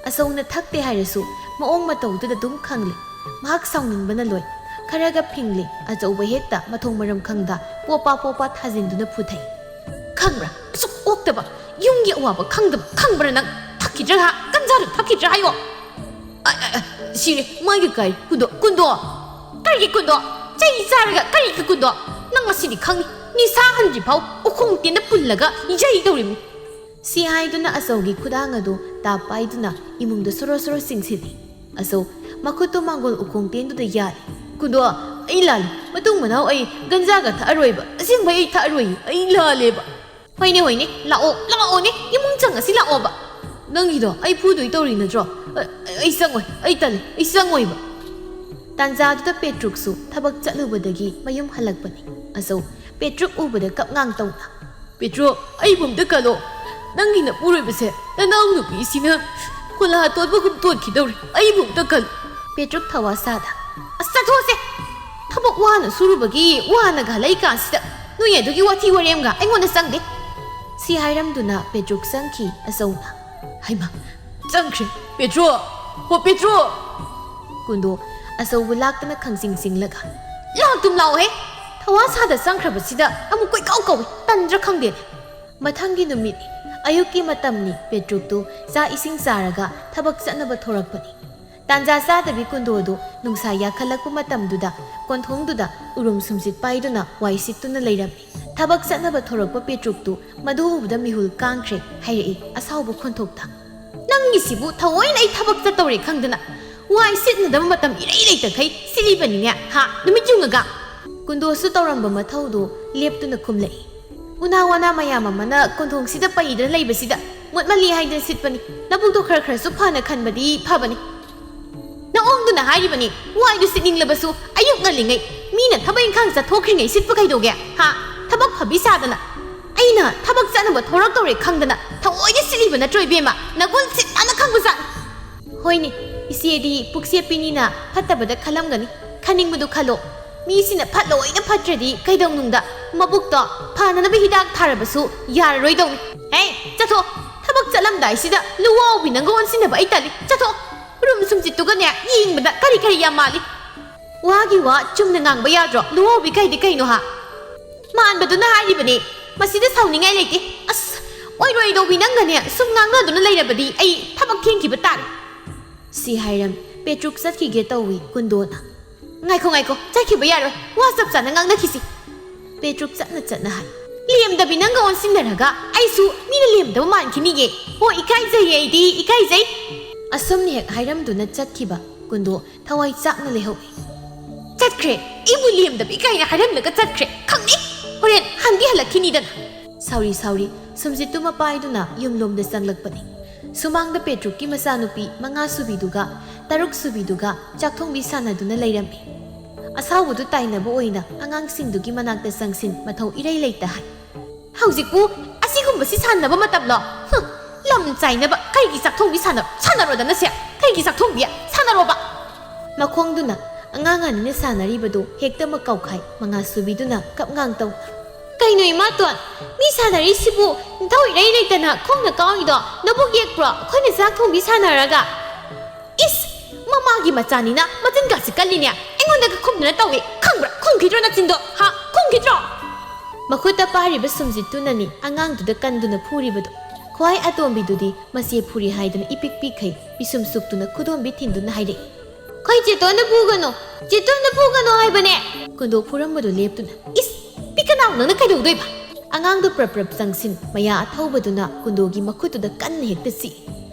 ꯑꯆꯧꯅ ꯊꯛꯇꯦ ꯍꯥꯏꯔꯁꯨ ꯃꯑꯣꯡ ꯃꯇꯧꯗꯨꯗ ꯑꯗꯨꯝ ꯈꯪꯂꯦ꯫ ꯃꯍꯥꯛ ꯁꯥꯎꯅꯤꯡꯕꯅ ꯂꯣꯏ꯫ ꯈꯔꯒ ꯐꯤꯡꯂꯦ, ꯑꯆꯧꯕ ꯍꯦꯛꯇ ꯃꯊꯣꯡ ꯃꯔꯝ ꯈꯪꯗ ꯄꯣꯄꯥ ꯄꯣꯄꯥ ꯊꯥꯖꯤꯟꯗꯨꯅ ꯐꯨꯊꯩ꯫ "ꯈꯪꯕ꯭ꯔꯥ? ꯑꯁꯨꯛ ꯑꯣꯛꯇꯕ, ꯌꯨꯝꯒꯤ ꯑꯋꯥꯕ ꯈꯪꯗꯕ, ꯈꯪꯕ꯭ꯔꯥ ꯅꯪ? ꯊꯛꯈꯤꯗ꯭ꯔꯥ ꯍꯥ? ꯒꯟꯖꯥꯗꯨ ꯊꯛꯈꯤꯗ꯭ꯔꯥ ꯍꯥꯏꯌꯣ?" "ꯑ, ꯑ, ꯑ, ꯁꯤꯔꯦ, ꯃꯥꯒꯤ ꯀꯥꯏ, ꯀꯨꯟꯗꯣ, ꯀꯨꯟꯗꯣ!" "ꯀꯔꯤꯒꯤ ꯀꯨꯟꯗꯣ? ꯆꯩ ꯆꯥꯔꯒ ꯀꯔꯤꯒꯤ ꯀꯨꯟꯗꯣ? ꯅꯪ ꯉꯁꯤꯗꯤ ꯈꯪꯅꯤ, ꯅꯤꯁꯥ ꯍꯟꯗ꯭ꯔꯤ ꯐꯥꯎ ꯎꯈꯣꯡ ꯇꯦꯟꯗ ꯄꯨꯜꯂꯒ ꯌꯩ ꯇꯧꯔꯤꯃꯤ!" ꯁꯤ ꯍꯥꯏꯗꯨꯅ ꯑꯆꯧꯒꯤ ꯈꯨꯗꯥꯡ ꯑꯗꯨ ꯇꯥꯞ ꯄꯥꯏꯗꯨꯅ ꯏꯃꯨꯡꯗ ꯁꯣꯔꯣ ꯁꯣꯔꯣ ꯆꯤꯡꯁꯤꯜꯂꯤ꯫ ꯑꯆꯧ, ꯃꯈꯨꯠꯇꯨ ꯃꯥꯡꯒꯣꯜ ꯎꯈꯣꯡ ꯇꯦꯟꯗꯨꯗ ꯌꯥꯜꯂꯤ꯫ "ꯀꯨꯟꯗꯣ, ꯑꯩ ꯂꯥꯜꯂꯤ꯫ ꯃꯇꯨꯡ ꯃꯅꯥꯎ ꯑꯩ ꯒꯟꯖꯥꯒ ꯊꯛꯑꯔꯣꯏꯕ꯫ ꯑꯁꯦꯡꯕꯩ ꯑꯩ ꯊꯛꯑꯔꯣꯏꯌꯦ꯫ ꯑꯩ ꯂꯥꯜꯂꯦꯕ꯫" "ꯍꯣꯏꯅꯦ, ꯍꯣꯏꯅꯦ, ꯂꯥꯛꯑꯣ, ꯂꯥꯛꯑꯣꯅꯦ, ꯏꯃꯨꯡ ꯆꯪꯉꯁꯤ ꯂꯥꯛꯑꯣꯕ꯫" "ꯅꯪꯒꯤꯗꯣ ꯑꯩ ꯐꯨꯗꯣꯏ ꯇꯧꯔꯤ ꯅꯠꯇ꯭ꯔꯣ? ꯑ, ꯑꯩ ꯆꯪꯉꯣꯏ, ꯑꯩ ꯇꯜꯂꯤ, ꯑꯩ ꯆꯪꯉꯣꯏꯕ꯫" ꯇꯥꯟꯖꯥꯗꯨꯗ ꯄꯦꯇ꯭ꯔꯨꯛꯁꯨ ꯊꯕꯛ ꯆꯠꯂꯨꯕꯗꯒꯤ ꯃꯌꯨꯝ ꯍꯜꯂꯛꯄꯅꯤ꯫ ꯑꯆꯧ, ꯄꯦꯇ꯭ꯔꯨꯛ ꯎꯕꯗ ꯀꯞꯉꯥꯡ ꯇꯧꯅ, "ꯄꯦꯇ꯭ꯔꯨꯛ, ꯑꯩꯕꯨ ꯑꯝꯇ ꯀꯜꯂꯣ꯫ ꯅꯪꯒꯤ ꯅꯄꯨꯔꯣꯏꯕꯁꯦ ꯅꯅꯥꯎ ꯅꯨꯄꯤꯁꯤꯅ ꯀꯣꯂꯥ ꯇꯣꯠꯄꯒꯨꯝ ꯇꯣꯠꯈꯤꯗꯧꯔꯦ꯫ ꯑꯩꯕꯨ ꯑꯝꯇ ꯀꯜꯂꯣ꯫" ꯄꯦꯇ꯭ꯔꯨꯛ ꯊꯋꯥ ꯁꯥꯗ, "ꯑꯁ, ꯆꯠꯊꯣꯛꯑꯁꯦ!" ꯊꯕꯛ ꯋꯥꯅ ꯁꯨꯔꯨꯕꯒꯤ ꯋꯥꯅꯒ ꯍꯜꯂꯛꯏꯀꯥꯟꯁꯤꯗ ꯅꯣꯏ ꯑꯗꯨꯒꯤ ꯋꯥꯊꯤ ꯋꯥꯔꯦꯝꯒ ꯑꯩꯉꯣꯟꯗ ꯆꯪꯗꯦ꯫ ꯁꯤ ꯍꯥꯏꯔꯝꯗꯨꯅ ꯄꯦꯇ꯭ꯔꯨꯛ ꯆꯪꯈꯤ꯫ ꯑꯆꯧꯅ, "ꯍꯩꯃꯥ, ꯆꯪꯈ꯭ꯔꯦ꯫ ꯄꯦꯇ꯭ꯔꯨꯛ! ꯍꯣ ꯄꯦꯇ꯭ꯔꯨꯛ!" ꯀꯨꯟꯗꯣ ꯑꯆꯧꯕꯨ ꯂꯥꯛꯇꯅ ꯈꯪꯆꯤꯡ ꯆꯤꯡꯂꯒ, "ꯂꯥꯛꯇꯨꯝ ꯂꯥꯛꯑꯣꯍꯦ! ꯊꯋꯥ ꯁꯥꯗ ꯆꯪꯈ꯭ꯔꯕꯁꯤꯗ ꯑꯃꯨꯛ ꯀꯣꯏꯀꯥꯎ ꯀꯥꯎꯏ꯫ ꯇꯟꯗ꯭ꯔꯥ ꯈꯪꯗꯦꯅꯦ"꯫ ꯃꯊꯪꯒꯤ ꯅꯨꯃꯤꯠ ꯑꯌꯨꯛꯀꯤ ꯃꯇꯝꯅꯤ꯫ ꯄꯦꯇ꯭ꯔꯨꯛꯇꯨ ꯆꯥꯛ ꯏꯁꯤꯡ ꯆꯥꯔꯒ ꯊꯕꯛ ꯆꯠꯅꯕ ꯊꯣꯔꯛꯄꯅꯤ꯫ ꯇꯥꯟꯖꯥ ꯆꯥꯗꯕꯤ ꯀꯨꯟꯗꯣꯗꯨ ꯅꯨꯡꯁꯥ ꯌꯥꯛꯈꯠꯂꯛꯄ ꯃꯇꯝꯗꯨꯗ ꯀꯣꯟꯊꯣꯡꯗꯨꯗ ꯎꯔꯨꯝ ꯁꯨꯝꯖꯤꯠ ꯄꯥꯏꯗꯨꯅ ꯋꯥꯏ ꯁꯤꯠꯇꯨꯅ ꯂꯩꯔꯝꯃꯤ꯫ ꯊꯕꯛ ꯆꯠꯅꯕ ꯊꯣꯔꯛꯄ ꯄꯦꯇ꯭ꯔꯨꯛꯇꯨ ꯃꯗꯨ ꯎꯕꯗ ꯃꯤꯍꯨꯜ ꯀꯥꯡꯈ꯭ꯔꯦ ꯍꯥꯏꯔꯛꯏ ꯑꯁꯥꯎꯕ ꯈꯣꯟꯊꯣꯛꯇ꯫ "ꯅꯪꯒꯤꯁꯤꯕꯨ ꯊꯑꯣꯏꯅ ꯑꯩ ꯊꯕꯛ ꯆꯠꯇꯧꯔꯦ ꯈꯪꯗꯅ ꯋꯥꯏ ꯁꯤꯠꯅꯗꯕ ꯃꯇꯝ ꯏꯔꯩ ꯂꯩꯇꯈꯩ ꯁꯤꯠꯂꯤꯕꯅꯤꯅꯦ, ꯍꯥ, ꯅꯨꯃꯤꯠ ꯌꯨꯡꯉꯒ?" ꯀꯨꯟꯗꯣꯁꯨ ꯇꯧꯔꯝꯕ ꯃꯊꯧꯗꯨ ꯂꯦꯞꯇꯨꯅ ꯈꯨꯝꯂꯛꯏ꯫ ꯎꯅꯥ ꯋꯥꯅꯥ ꯃꯌꯥꯝ ꯑꯃꯅ ꯀꯣꯟꯊꯣꯡꯁꯤꯗ ꯄꯩꯗꯨꯅ ꯂꯩꯕꯁꯤꯗ ꯃꯣꯠꯃꯜꯂꯤ ꯍꯥꯏꯗꯅ ꯁꯤꯠꯄꯅꯤ꯫ ꯅꯕꯨꯛꯇꯣ ꯈꯔ ꯈꯔꯁꯨ ꯐꯅ ꯈꯟꯕꯗꯤ ꯐꯕꯅꯤ꯫ ꯅꯑꯣꯡꯗꯨꯅ ꯍꯥꯏꯔꯤꯕꯅꯤ, ꯋꯥꯏꯗꯨ ꯁꯤꯠꯅꯤꯡꯂꯕꯁꯨ ꯑꯌꯨꯛ ꯉꯜꯂꯤꯉꯩ ꯃꯤꯅ ꯊꯕꯛ ꯏꯪꯈꯥꯡ ꯆꯠꯊꯣꯛꯈ꯭ꯔꯤꯉꯩ ꯁꯤꯠꯄ ꯀꯩꯗꯧꯒꯦ? ꯍꯥ? ꯊꯕꯛ ꯐꯕꯤ ꯁꯥꯗꯅ꯫ ꯑꯩꯅ ꯊꯕꯛ ꯆꯠꯅꯕ ꯊꯣꯔꯛꯇꯧꯔꯦ ꯈꯪꯗꯅ ꯊꯑꯣꯏꯅ ꯁꯤꯠꯂꯤꯕ ꯅꯠꯇ꯭ꯔꯣ ꯏꯕꯦꯝꯃ? ꯅꯒꯨꯟ ꯁꯤꯠ ꯅꯥꯟꯅ ꯈꯪꯕꯖꯥꯠꯅꯤ꯫ ꯍꯣꯏꯅꯦ, ꯏꯆꯦꯗꯤ ꯄꯨꯛꯆꯦꯞꯄꯤꯅꯤꯅ ꯐꯠꯇꯕꯗ ꯈꯜꯂꯝꯒꯅꯤ꯫ ꯈꯟꯅꯤꯡꯕꯗꯨ ꯈꯜꯂꯣ꯫ ꯃꯤꯁꯤꯅ ꯐꯠꯂꯣꯏꯅ ꯐꯠꯇ꯭ꯔꯗꯤ ꯀꯩꯗꯧꯅꯨꯡꯗ ꯃꯕꯨꯛꯇꯣ ꯐꯅꯅꯕ ꯍꯤꯗꯥꯛ ꯊꯥꯔꯕꯁꯨ ꯌꯥꯔꯔꯣꯏꯗꯧꯅꯤ꯫ ꯍꯦ, ꯆꯠꯊꯣꯛ! ꯊꯕꯛ ꯆꯠꯂꯝꯗꯥꯏꯁꯤꯗ ꯂꯨꯋꯥꯎꯕꯤ ꯅꯪꯒ ꯑꯣꯟꯁꯤꯟꯅꯕ ꯑꯩ ꯇꯜꯂꯤ꯫ ꯆꯠꯊꯣꯛ! ꯔꯨꯝ ꯁꯨꯝꯖꯤꯠꯇꯨꯒꯅꯦ ꯌꯦꯡꯕꯗ ꯀꯔꯤ ꯀꯔꯤ ꯌꯥꯝ ꯃꯥꯜꯂꯤ꯫ ꯋꯥꯒꯤ ꯋꯥ ꯆꯨꯝꯅ ꯉꯥꯡꯕ ꯌꯥꯗ꯭ꯔꯣ? ꯂꯨꯋꯥꯎꯕꯤ ꯀꯩꯗꯤ ꯀꯩꯅꯣ ꯍꯥ? ꯃꯥꯟꯕꯗꯨꯅ ꯍꯥꯏꯔꯤꯕꯅꯦ꯫ ꯃꯁꯤꯗ ꯁꯥꯎꯅꯤꯡꯉꯥꯏ ꯂꯩꯇꯦ꯫ ꯑꯁ, ꯑꯣꯏꯔꯣꯏꯗꯧꯕꯤ ꯅꯪꯒꯅꯦ ꯁꯨꯝ ꯉꯥꯡꯅꯗꯨꯅ ꯂꯩꯔꯕꯗꯤ ꯑꯩ ꯊꯕꯛ ꯊꯦꯡꯈꯤꯕ ꯇꯥꯔꯦ꯫ ꯁꯤ ꯍꯥꯏꯔꯝ ꯄꯦꯇ꯭ꯔꯨꯛ ꯆꯠꯈꯤꯒꯦ ꯇꯧꯏ ꯀꯨꯟꯗꯣꯅ꯫ "ꯉꯥꯏꯈꯣ, ꯉꯥꯏꯈꯣ, ꯆꯠꯈꯤꯕ ꯌꯥꯔꯣꯏ꯫ ꯋꯥ ꯆꯞ ꯆꯥꯅ ꯉꯥꯡꯅꯈꯤꯁꯤ"꯫ ꯄꯦꯇ꯭ꯔꯨꯛ ꯆꯠꯅ ꯆꯠꯅ ꯍꯥꯏ꯫ "ꯂꯦꯝꯗꯕꯤ ꯅꯪꯒ ꯑꯣꯟꯁꯤꯟꯅꯔꯒ ꯑꯩꯁꯨ ꯃꯤꯅ ꯂꯦꯝꯗꯕ ꯃꯥꯟꯈꯤꯅꯤꯌꯦ꯫ ꯍꯣ, ꯏꯀꯥꯏꯖꯩꯌꯦ, ꯑꯩꯗꯤ ꯏꯀꯥꯏꯖꯩ"꯫ ꯑꯁꯨꯝꯅ ꯍꯦꯛ ꯍꯥꯏꯔꯝꯗꯨꯅ ꯆꯠꯈꯤꯕ ꯀꯨꯟꯗꯣ ꯊꯋꯥꯏ ꯆꯥꯛꯅ ꯂꯩꯍꯧꯏ꯫ "ꯆꯠꯈ꯭ꯔꯦ, ꯑꯩꯕꯨ ꯂꯦꯝꯗꯕꯤ ꯀꯥꯏꯅ ꯍꯥꯏꯔꯝꯂꯒ ꯆꯠꯈ꯭ꯔꯦ꯫ ꯈꯪꯅꯤ, ꯍꯣꯔꯦꯟ ꯍꯟꯗꯤ ꯍꯜꯂꯛꯈꯤꯅꯤꯗꯅ"꯫ ꯁꯥꯎꯔꯤ ꯁꯥꯎꯔꯤ ꯁꯨꯝꯖꯤꯠꯇꯨ ꯃꯄꯥꯏꯗꯨꯅ ꯌꯨꯝꯂꯣꯝꯗ ꯆꯪꯂꯛꯄꯅꯤ꯫ ꯁꯨꯃꯥꯡꯗ ꯄꯦꯇ꯭ꯔꯨꯛꯀꯤ ꯃꯆꯥꯅꯨꯄꯤ ꯃꯉꯥ ꯁꯨꯕꯤꯗꯨꯒ ꯇꯔꯨꯛ ꯁꯨꯕꯤꯗꯨꯒ ꯆꯥꯛꯊꯣꯡꯕꯤ ꯁꯥꯟꯅꯗꯨꯅ ꯂꯩꯔꯝꯃꯤ꯫ ꯑꯁꯥꯎꯕꯗꯨ ꯇꯥꯏꯅꯕ ꯑꯣꯏꯅ ꯑꯉꯥꯡꯁꯤꯡꯗꯨꯒꯤ ꯃꯅꯥꯛꯇ ꯆꯪꯁꯤꯟ ꯃꯊꯧ ꯏꯔꯩ ꯂꯩꯇ ꯍꯥꯏ꯫ "ꯍꯧꯖꯤꯛꯄꯨ ꯑꯁꯤꯒꯨꯝꯕꯁꯤ ꯁꯥꯟꯅꯕ ꯃꯇꯝꯂꯣ? ꯍꯨꯝ, ꯂꯝ ꯆꯥꯏꯅꯕ ꯀꯩꯒꯤ ꯆꯥꯛꯊꯣꯡꯕꯤ ꯁꯥꯟꯅ-, ꯁꯥꯟꯅꯔꯣꯗꯅ ꯁꯦ? ꯀꯩꯒꯤ ꯆꯥꯛꯊꯣꯡꯕꯤ? ꯁꯥꯟꯅꯔꯣꯕ!" ꯃꯈꯣꯡꯗꯨꯅ ꯑꯉꯥꯡ ꯑꯅꯤꯅ ꯁꯥꯟꯅꯔꯤꯕꯗꯨ ꯍꯦꯛꯇꯃꯛ ꯀꯥꯎꯈꯥꯏ, ꯃꯉꯥ ꯁꯨꯕꯤꯗꯨꯅ ꯀꯞ ꯉꯥꯡ ꯇꯧ꯫ "ꯀꯩꯅꯣ ꯏꯃꯥꯇꯣꯟ, ꯃꯤ ꯁꯥꯟꯅꯔꯤꯁꯤꯕꯨ ꯅꯊꯧ ꯏꯔꯩ ꯂꯩꯇꯅ ꯈꯣꯡꯅ ꯀꯥꯎꯔꯤꯗꯣ? ꯅꯕꯨꯛ ꯌꯦꯛꯄ꯭ꯔꯣ? ꯑꯩꯈꯣꯏꯅ ꯆꯥꯛ ꯊꯣꯡꯕꯤ ꯁꯥꯟꯅꯔꯒ?" "ꯏꯁ! ꯃꯃꯥꯒꯤ ꯃꯆꯥꯅꯤꯅ ꯃꯆꯤꯟ ꯀꯥꯁꯤ ꯀꯜꯂꯤꯅꯦ, ꯑꯩꯉꯣꯟꯗꯒ ꯈꯨꯝꯗꯅ ꯇꯧꯏ, ꯈꯪꯕ꯭ꯔꯥ? ꯈꯨꯝꯈꯤꯗ꯭ꯔꯣ ꯅꯆꯤꯟꯗꯣ? ꯍꯥ? ꯈꯨꯝꯈꯤꯗ꯭ꯔꯣ?" ꯃꯈꯨꯠꯇ ꯄꯥꯏꯔꯤꯕ ꯁꯨꯝꯖꯤꯠꯇꯨꯅꯅꯤ ꯑꯉꯥꯡꯗꯨꯗ ꯀꯟꯗꯨꯅ ꯐꯨꯔꯤꯕꯗꯨ꯫ ꯈ꯭ꯋꯥꯏ ꯑꯇꯣꯝꯕꯤꯗꯨꯗꯤ ꯃꯆꯦ ꯐꯨꯔꯤ ꯍꯥꯏꯗꯅ ꯏꯄꯤꯛ ꯄꯤꯛꯈꯩ ꯄꯤꯁꯨꯝ ꯁꯨꯛꯇꯨꯅ ꯈꯨꯗꯣꯝꯕꯤ ꯊꯤꯟꯗꯨꯅ ꯍꯥꯏꯔꯛꯏ꯫ "ꯑꯩꯈꯣꯏ ꯆꯦꯇꯣꯟꯗ ꯐꯨꯒꯅꯨ, ꯆꯦꯇꯣꯟꯗ ꯐꯨꯒꯅꯨ ꯍꯥꯏꯕꯅꯦ!" ꯀꯨꯟꯗꯣ ꯐꯨꯔꯝꯕꯗꯨ ꯂꯦꯞꯇꯨꯅ, "ꯏꯁ! ꯄꯤꯛꯀꯅꯥꯎ, ꯅꯪꯅ ꯀꯩꯗꯧꯗꯣꯏꯕ?" ꯑꯉꯥꯡꯗꯨ ꯄ꯭ꯔꯞ ꯄ꯭ꯔꯞ ꯆꯪꯁꯤꯟ, ꯃꯌꯥ ꯑꯊꯧꯕꯗꯨꯅ ꯀꯨꯟꯗꯣꯒꯤ ꯃꯈꯨꯠꯇꯨꯗ ꯀꯟꯅ ꯍꯦꯛꯇ ꯆꯤꯛꯏ꯫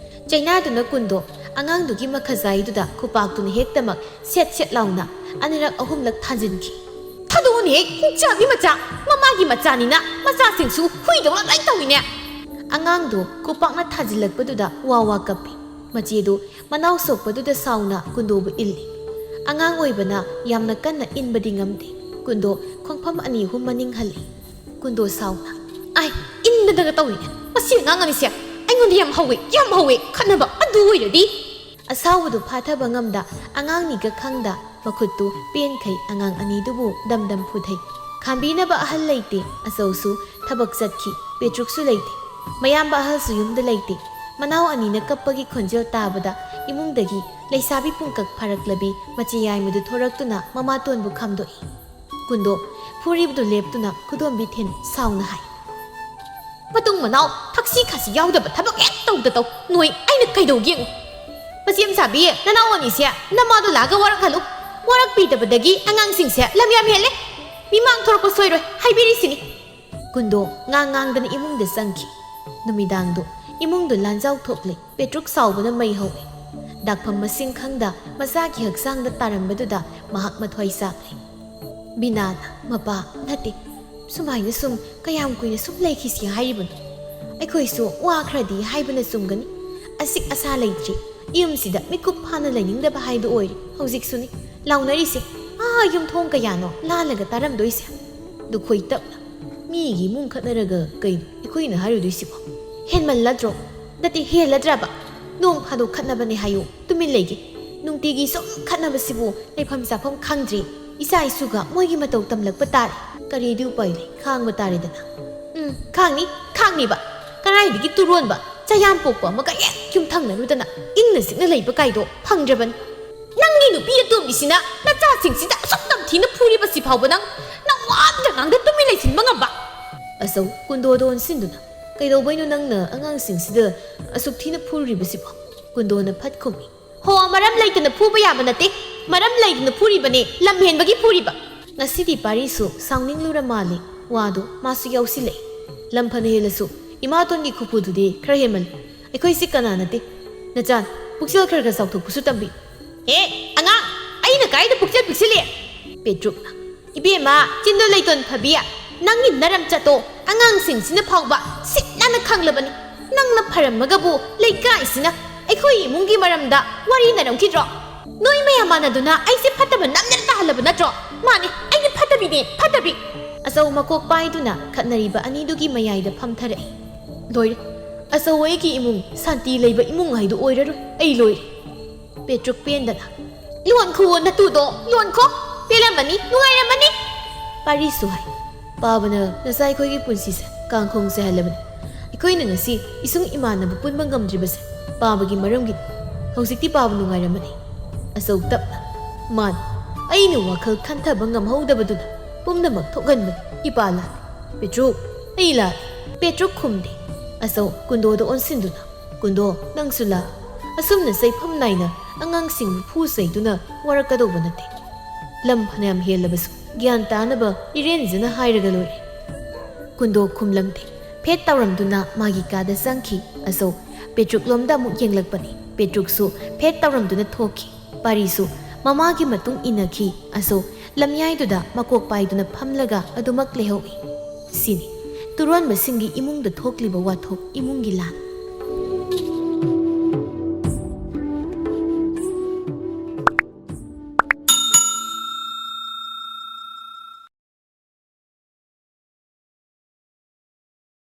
ꯆꯩꯅꯥꯗꯨꯅ ꯀꯨꯟꯗꯣ ꯑꯉꯥꯡꯗꯨꯒꯤ ꯃꯈꯖꯥꯏꯗꯨꯗ ꯈꯨꯄꯥꯛꯇꯨꯅ ꯍꯦꯛꯇꯃꯛ ꯁꯦꯠ ꯁꯦꯠ ꯂꯥꯎꯅ ꯑꯅꯤꯔꯛ ꯑꯍꯨꯝꯂꯛ ꯊꯥꯖꯤꯟꯈꯤ꯫ "ꯊꯥꯗꯣꯛꯑꯣꯅꯦꯍꯦ, ꯆꯥꯕꯤ ꯃꯆꯥ! ꯃꯃꯥꯒꯤ ꯃꯆꯥꯅꯤꯅ ꯃꯆꯥꯁꯤꯡꯁꯨ ꯍꯨꯏꯗꯧꯅ ꯂꯣꯏ ꯇꯧꯏꯅꯦ!" ꯑꯉꯥꯡꯗꯨ ꯈꯨꯄꯥꯛꯅ ꯊꯥꯖꯤꯜꯂꯛꯄꯗꯨꯗ ꯋꯥ ꯋꯥ ꯀꯞꯄꯤ꯫ ꯃꯆꯦꯗꯨ ꯃꯅꯥꯎ ꯁꯣꯛꯄꯗꯨꯗ ꯁꯥꯎꯅ ꯀꯨꯟꯗꯣꯕꯨ ꯏꯜꯂꯤ꯫ ꯑꯉꯥꯡ ꯑꯣꯏꯕꯅ ꯌꯥꯝꯅ ꯀꯟꯅ ꯏꯟꯕꯗꯤ ꯉꯝꯗꯦ꯫ ꯀꯨꯟꯗꯣ ꯈꯣꯡꯐꯝ ꯑꯅꯤ ꯑꯍꯨꯝ ꯃꯅꯤꯡ ꯍꯜꯂꯤ꯫ ꯀꯨꯟꯗꯣ ꯁꯥꯎꯅ, "ꯑꯥꯏ, ꯏꯟꯗꯅꯒ ꯇꯧꯏꯅꯦ! ꯃꯁꯤ ꯑꯉꯥꯡ ꯑꯅꯤꯁꯦ ꯑꯩꯉꯣꯟꯗ ꯌꯥꯝ ꯍꯧꯋꯤ, ꯌꯥꯝ ꯍꯧꯋꯤ! ꯈꯠꯅꯕ ꯑꯗꯨ ꯑꯣꯏꯔꯗꯤ!" ꯑꯁꯥꯎꯕꯗꯨ ꯐꯥꯊꯕ ꯉꯝꯗ, ꯑꯉꯥꯡꯅꯤꯒ ꯈꯪꯗ, ꯃꯈꯨꯠꯇꯨ ꯄꯦꯟꯈꯩ ꯑꯉꯥꯡ ꯑꯅꯤꯗꯨꯕꯨ ꯗꯝ ꯗꯝ ꯐꯨꯊꯩ꯫ ꯈꯥꯝꯕꯤꯅꯕ ꯑꯍꯜ ꯂꯩꯇꯦ, ꯑꯆꯧꯁꯨ ꯊꯕꯛ ꯆꯠꯈꯤ, ꯄꯦꯇ꯭ꯔꯨꯛꯁꯨ ꯂꯩꯇꯦ꯫ ꯃꯌꯥꯝꯕ ꯑꯍꯜꯁꯨ ꯌꯨꯝꯗ ꯂꯩꯇꯦ꯫ ꯃꯅꯥꯎ ꯑꯅꯤꯅ ꯀꯞꯄꯒꯤ ꯈꯣꯟꯖꯦꯜ ꯇꯥꯕꯗ ꯏꯃꯨꯡꯗꯒꯤ ꯂꯩꯁꯥꯕꯤ ꯄꯨꯡꯀꯛ ꯐꯥꯔꯛꯂꯕꯤ ꯃꯆꯦ ꯌꯥꯏꯃꯗꯨ ꯊꯣꯔꯛꯇꯨꯅ ꯃꯃꯥꯇꯣꯟꯕꯨ ꯈꯥꯝꯗꯣꯛꯏ꯫ ꯀꯨꯟꯗꯣ ꯐꯨꯔꯤꯕꯗꯨ ꯂꯦꯞꯇꯨꯅ ꯈꯨꯗꯣꯝꯕꯤ ꯊꯤꯟ ꯁꯥꯎꯅ ꯍꯥꯏ, "ꯃꯇꯨꯡ ꯃꯅꯥꯎ ꯊꯛꯁꯤ ꯈꯥꯁꯤ ꯌꯥꯎꯗꯕ ꯊꯕꯛ ꯍꯦꯛ ꯇꯧꯗ ꯇꯧ꯫ ꯅꯣꯏ ꯑꯩꯅ ꯀꯩꯗꯧꯒꯦ ꯌꯦꯡꯉꯨ꯫ ꯃꯆꯦꯝ ꯁꯥꯕꯤ, ꯅꯅꯥꯎ ꯑꯅꯤꯁꯦ ꯅꯃꯥꯗꯣ ꯂꯥꯛꯑꯒ ꯋꯥꯔꯛꯍꯜꯂꯨ꯫ ꯋꯥꯔꯛꯄꯤꯗꯕꯗꯒꯤ ꯑꯉꯥꯡꯁꯤꯡꯁꯦ ꯂꯝ ꯌꯥꯝ ꯍꯦꯜꯂꯦ꯫ ꯃꯤꯃꯥꯡ ꯊꯣꯔꯛꯄ ꯁꯣꯏꯔꯣꯏ, ꯍꯥꯏꯕꯤꯔꯤꯁꯤꯅꯤ꯫" ꯀꯨꯟꯗꯣ ꯉꯥꯡ ꯉꯥꯡꯗꯅ ꯏꯃꯨꯡꯗ ꯆꯪꯈꯤ꯫ ꯅꯨꯃꯤꯗꯥꯡꯗꯣ ꯏꯃꯨꯡꯗꯣ ꯂꯥꯟꯖꯥꯎ ꯊꯣꯛꯂꯦ꯫ ꯄꯦꯇ꯭ꯔꯨꯛ ꯁꯥꯎꯕꯅ ꯃꯩ ꯍꯧꯏ꯫ ꯗꯥꯛꯐꯝ ꯃꯁꯤꯡ ꯈꯪꯗ ꯃꯆꯥꯒꯤ ꯍꯛꯆꯥꯡꯗ ꯇꯥꯔꯝꯕꯗꯨꯗ ꯃꯍꯥꯛ ꯃꯊ꯭ꯋꯥꯏ ꯆꯥꯛꯂꯦ꯫ ꯕꯤꯅꯥꯅ, "ꯃꯄꯥ, ꯅꯠꯇꯦ, ꯁꯨꯃꯥꯏꯅ ꯁꯨꯝ ꯀꯌꯥꯝ ꯀꯨꯏꯅ ꯁꯨꯝ ꯂꯩꯈꯤꯁꯤ ꯍꯥꯏꯔꯤꯕꯅꯣ? ꯑꯩꯈꯣꯏꯁꯨ ꯋꯥꯈ꯭ꯔꯗꯤ ꯍꯥꯏꯕꯅ ꯆꯨꯝꯒꯅꯤ꯫ ꯑꯁꯤꯛ ꯑꯁꯥ ꯂꯩꯇ꯭ꯔꯤ, ꯌꯨꯝꯁꯤꯗ ꯃꯤꯀꯨꯞ ꯐꯥꯅ ꯂꯩꯅꯤꯡꯗꯕ ꯍꯥꯏꯗꯨ ꯑꯣꯏꯔꯦ꯫ ꯍꯧꯖꯤꯛꯁꯨꯅꯤ ꯂꯥꯎꯅꯔꯤꯁꯦ, ꯑꯥ ꯌꯨꯝꯊꯣꯡ ꯀꯌꯥꯅꯣ ꯂꯥꯜꯂꯒ ꯇꯥꯔꯝꯗꯣꯏꯁꯦ꯫ ꯂꯨꯈꯣꯏ ꯇꯞꯅ, ꯃꯤꯒꯤ ꯏꯃꯨꯡ ꯈꯠꯅꯔꯒ ꯀꯩꯅꯣ ꯑꯩꯈꯣꯏꯅ ꯍꯥꯏꯔꯨꯗꯣꯏꯁꯤꯕꯣ? ꯍꯦꯟꯃꯜꯂꯗ꯭ꯔꯣ? ꯅꯠꯇꯦ, ꯍꯦꯜꯂꯗ꯭ꯔꯕ? ꯅꯣꯡ ꯐꯥꯗꯣꯛ ꯈꯠꯅꯕꯅꯦ ꯍꯥꯏꯌꯨ, ꯇꯨꯃꯤꯟ ꯂꯩꯒꯦ꯫ ꯅꯨꯡꯇꯤꯒꯤ ꯁꯨꯝ ꯈꯠꯅꯕꯁꯤꯕꯨ ꯂꯩꯐꯝ ꯆꯥꯐꯝ ꯈꯪꯗ꯭ꯔꯦ꯫ ꯏꯆꯥ ꯏꯁꯨꯒ ꯃꯣꯏꯒꯤ ꯃꯇꯧ ꯇꯝꯂꯛꯄ ꯇꯥꯔꯦ꯫ ꯀꯔꯤꯗꯤ ꯎꯄꯥꯏ ꯂꯩ, ꯈꯥꯡꯕ ꯇꯥꯔꯦꯗꯅ꯫ ꯎꯝ, ꯈꯥꯡꯅꯤ, ꯈꯥꯡꯅꯤꯕ꯫ ꯀꯗꯥꯏꯗꯒꯤ ꯇꯨꯔꯣꯟꯕ, ꯆꯌꯥꯝ ꯄꯣꯛꯄ ꯑꯃꯒ ꯍꯦꯛ ꯌꯨꯝꯊꯪꯅꯔꯨꯗꯅ ꯏꯪꯅ ꯆꯤꯛꯅ ꯂꯩꯕ ꯀꯥꯏꯗꯣ ꯐꯪꯗ꯭ꯔꯕꯅꯤ꯫ ꯅꯪꯒꯤ ꯅꯨꯄꯤ ꯑꯇꯣꯝꯕꯤꯁꯤꯅ ꯅꯆꯥꯁꯤꯡꯁꯤꯗ ꯑꯁꯨꯛ ꯇꯝꯊꯤꯅ ꯐꯨꯔꯤꯕꯁꯤ ꯐꯥꯎꯕ ꯅꯪ ꯅꯋꯥ ꯑꯝꯇ ꯉꯥꯡꯗ ꯇꯨꯃꯤꯟ ꯂꯩꯁꯤꯟꯕ ꯉꯝꯕ? ꯑꯆꯧ ꯀꯨꯟꯗꯣꯗ ꯑꯣꯟꯁꯤꯟꯗꯨꯅ, "ꯀꯩꯗꯧꯕꯩꯅꯣ ꯅꯪꯅ ꯑꯉꯥꯡꯁꯤꯡꯁꯤꯗ ꯑꯁꯨꯛ ꯊꯤꯅ ꯐꯨꯔꯤꯕꯁꯤꯕꯣ?" ꯀꯨꯟꯗꯣꯅ ꯐꯠ ꯈꯨꯝꯃꯤ, "ꯍꯣ, ꯃꯔꯝ ꯂꯩꯇꯅ ꯐꯨꯕ ꯌꯥꯕ ꯅꯠꯇꯦ꯫ ꯃꯔꯝ ꯂꯩꯗꯅ ꯐꯨꯔꯤꯕꯅꯦ, ꯂꯝ ꯍꯦꯟꯕꯒꯤ ꯐꯨꯔꯤꯕ꯫" ꯉꯁꯤꯗꯤ ꯄꯥꯔꯤꯁꯨ ꯁꯥꯎꯅꯤꯡꯂꯨꯔ ꯃꯥꯜꯂꯦ꯫ ꯋꯥꯗꯣ ꯃꯥꯁꯨ ꯌꯥꯎꯁꯤꯜꯂꯛꯏ꯫ "ꯂꯝ ꯐꯅ ꯍꯦꯜꯂꯁꯨ ꯏꯃꯥꯇꯣꯟꯒꯤ ꯈꯨꯐꯨꯗꯨꯗꯤ ꯈꯔ ꯍꯦꯟꯃꯜꯂꯤ꯫ ꯑꯩꯈꯣꯏꯁꯤ ꯀꯅꯥ ꯅꯠꯇꯦ꯫ ꯅꯆꯥꯟ, ꯄꯨꯛꯆꯦꯜ ꯈꯔ ꯈꯔ ꯆꯥꯎꯊꯣꯛꯄꯁꯨ ꯇꯝꯕꯤ꯫" "ꯍꯦ, ꯑꯉꯥꯡ, ꯑꯩꯅ ꯀꯥꯏꯗ ꯄꯨꯛꯆꯦꯜ ꯄꯤꯛꯁꯤꯜꯂꯤ?" ꯄꯦꯇ꯭ꯔꯨꯛꯅ, "ꯏꯕꯦꯝꯃ, ꯆꯤꯟꯗꯣ ꯂꯩꯇꯣꯟ ꯐꯕꯤ, ꯅꯪꯒꯤ ꯅꯔꯝ ꯆꯠꯇꯣ ꯑꯉꯥꯡꯁꯤꯡꯁꯤꯅ ꯐꯥꯎꯕ ꯁꯤꯠ ꯅꯥꯟꯅ ꯈꯪꯂꯕꯅꯤ꯫ ꯅꯪꯅ ꯐꯔꯝꯃꯒꯕꯨ ꯂꯩꯀꯥꯏꯁꯤꯅ ꯑꯩꯈꯣꯏ ꯏꯃꯨꯡꯒꯤ ꯃꯔꯝꯗ ꯋꯥꯔꯤ ꯅꯔꯝꯈꯤꯗ꯭ꯔꯣ? ꯅꯣꯏ ꯃꯌꯥꯝ ꯃꯥꯟꯅꯗꯨꯅ ꯑꯩꯁꯦ ꯐꯠꯇꯕ ꯅꯝꯗꯅ ꯇꯥꯍꯜꯂꯕ ꯅꯠꯇ꯭ꯔꯣ? ꯃꯥꯅꯤ, ꯑꯩꯗꯤ ꯐꯠꯇꯕꯤꯅꯦ, ꯐꯠꯇꯕꯤ!" ꯑꯆꯧ ꯃꯀꯣꯛ ꯄꯥꯏꯗꯨꯅ ꯈꯠꯅꯔꯤꯕ ꯑꯅꯤꯗꯨꯒꯤ ꯃꯌꯥꯏꯗ ꯐꯝꯊꯔꯛꯏ꯫ "ꯂꯣꯏꯔꯦ꯫ ꯑꯆꯧ ꯑꯩꯒꯤ ꯏꯃꯨꯡ ꯁꯥꯟꯇꯤ ꯂꯩꯕ ꯏꯃꯨꯡ ꯍꯥꯏꯗꯨ ꯑꯣꯏꯔꯔꯣꯏ꯫ ꯑꯩ ꯂꯣꯏꯔꯦ꯫" ꯄꯦꯇ꯭ꯔꯨꯛ ꯄꯦꯟꯗꯅ, "ꯂꯣꯟꯈꯨꯋꯣ ꯅꯇꯨꯗꯣ, ꯂꯣꯟꯈꯣ꯫ ꯄꯦꯜꯂꯝꯃꯅꯤ, ꯅꯨꯡꯉꯥꯏꯔꯝꯃꯅꯤ꯫" ꯄꯥꯔꯤꯁꯨ ꯍꯥꯏ, "ꯄꯥꯕꯅ ꯅꯆꯥ ꯑꯩꯈꯣꯏꯒꯤ ꯄꯨꯟꯁꯤꯁꯦ ꯀꯥꯡꯈꯣꯡ ꯆꯥꯏꯍꯜꯂꯕꯅꯤ꯫ ꯑꯩꯈꯣꯏꯅ ꯉꯁꯤ ꯏꯁꯨꯡ ꯏꯃꯥꯟꯅꯕ ꯄꯨꯟꯕ ꯉꯝꯗ꯭ꯔꯤꯕꯁꯦ ꯄꯥꯕꯒꯤ ꯃꯔꯝꯒꯤꯅꯤ꯫ ꯍꯧꯖꯤꯛꯇꯤ ꯄꯥꯕ ꯅꯨꯡꯉꯥꯏꯔꯝꯃꯅꯤ꯫" ꯑꯆꯧ ꯇꯞꯅ, "ꯃꯥꯅꯤ, ꯑꯩꯅ ꯋꯥꯈꯜ ꯈꯟꯊꯕ ꯉꯝꯍꯧꯗꯕꯗꯨꯅ ꯄꯨꯝꯅꯃꯛ ꯊꯣꯛꯍꯟꯕꯅꯤ꯫ ꯏꯄꯥ ꯂꯥꯜꯂꯦ꯫ ꯄꯦꯇ꯭ꯔꯨꯛ, ꯑꯩ ꯂꯥꯜꯂꯦ꯫" ꯄꯦꯇ꯭ꯔꯨꯛ ꯈꯨꯝꯗꯦ꯫ ꯑꯆꯧ ꯀꯨꯟꯗꯣꯗ ꯑꯣꯟꯁꯤꯟꯗꯨꯅ, "ꯀꯨꯟꯗꯣ, ꯅꯪꯁꯨ ꯂꯥꯛ꯫ ꯑꯁꯨꯝꯅ ꯆꯩꯐꯝ ꯅꯥꯏꯅ ꯑꯉꯥꯡꯁꯤꯡꯕꯨ ꯐꯨ ꯆꯩꯗꯨꯅ ꯋꯥꯔꯛꯀꯗꯧꯕ ꯅꯠꯇꯦ꯫ ꯂꯝ ꯐꯅꯌꯥꯝ ꯍꯦꯜꯂꯕꯁꯨ ꯒ꯭ꯌꯥꯟ ꯇꯥꯅꯕ ꯏꯔꯦꯟꯖꯅ ꯍꯥꯏꯔꯒ ꯂꯣꯏꯔꯦ꯫" ꯀꯨꯟꯗꯣ ꯈꯨꯝꯂꯝꯗꯦ꯫ ꯐꯦꯠ ꯇꯧꯔꯝꯗꯨꯅ ꯃꯥꯒꯤ ꯀꯥꯗ ꯆꯪꯈꯤ꯫ ꯑꯆꯧ ꯄꯦꯇ꯭ꯔꯨꯛꯂꯣꯝꯗ ꯑꯃꯨꯛ ꯌꯦꯡꯂꯛꯄꯅꯤ꯫ ꯄꯦꯇ꯭ꯔꯨꯛꯁꯨ ꯐꯦꯠ ꯇꯧꯔꯝꯗꯨꯅ ꯊꯣꯛꯈꯤ꯫ ꯄꯥꯔꯤꯁꯨ ꯃꯃꯥꯒꯤ ꯃꯇꯨꯡ ꯏꯟꯅꯈꯤ꯫ ꯑꯆꯧ ꯂꯝꯌꯥꯏꯗꯨꯗ ꯃꯀꯣꯛ ꯄꯥꯏꯗꯨꯅ ꯐꯝꯂꯒ ꯑꯗꯨꯃꯛ ꯂꯩꯍꯧꯏ꯫ ꯁꯤꯅꯤ ꯇꯨꯔꯣꯟꯕꯁꯤꯡꯒꯤ ꯏꯃꯨꯡꯗ ꯊꯣꯛꯂꯤꯕ ꯋꯥꯊꯣꯛ, ꯏꯃꯨꯡꯒꯤ ꯂꯥꯟ꯫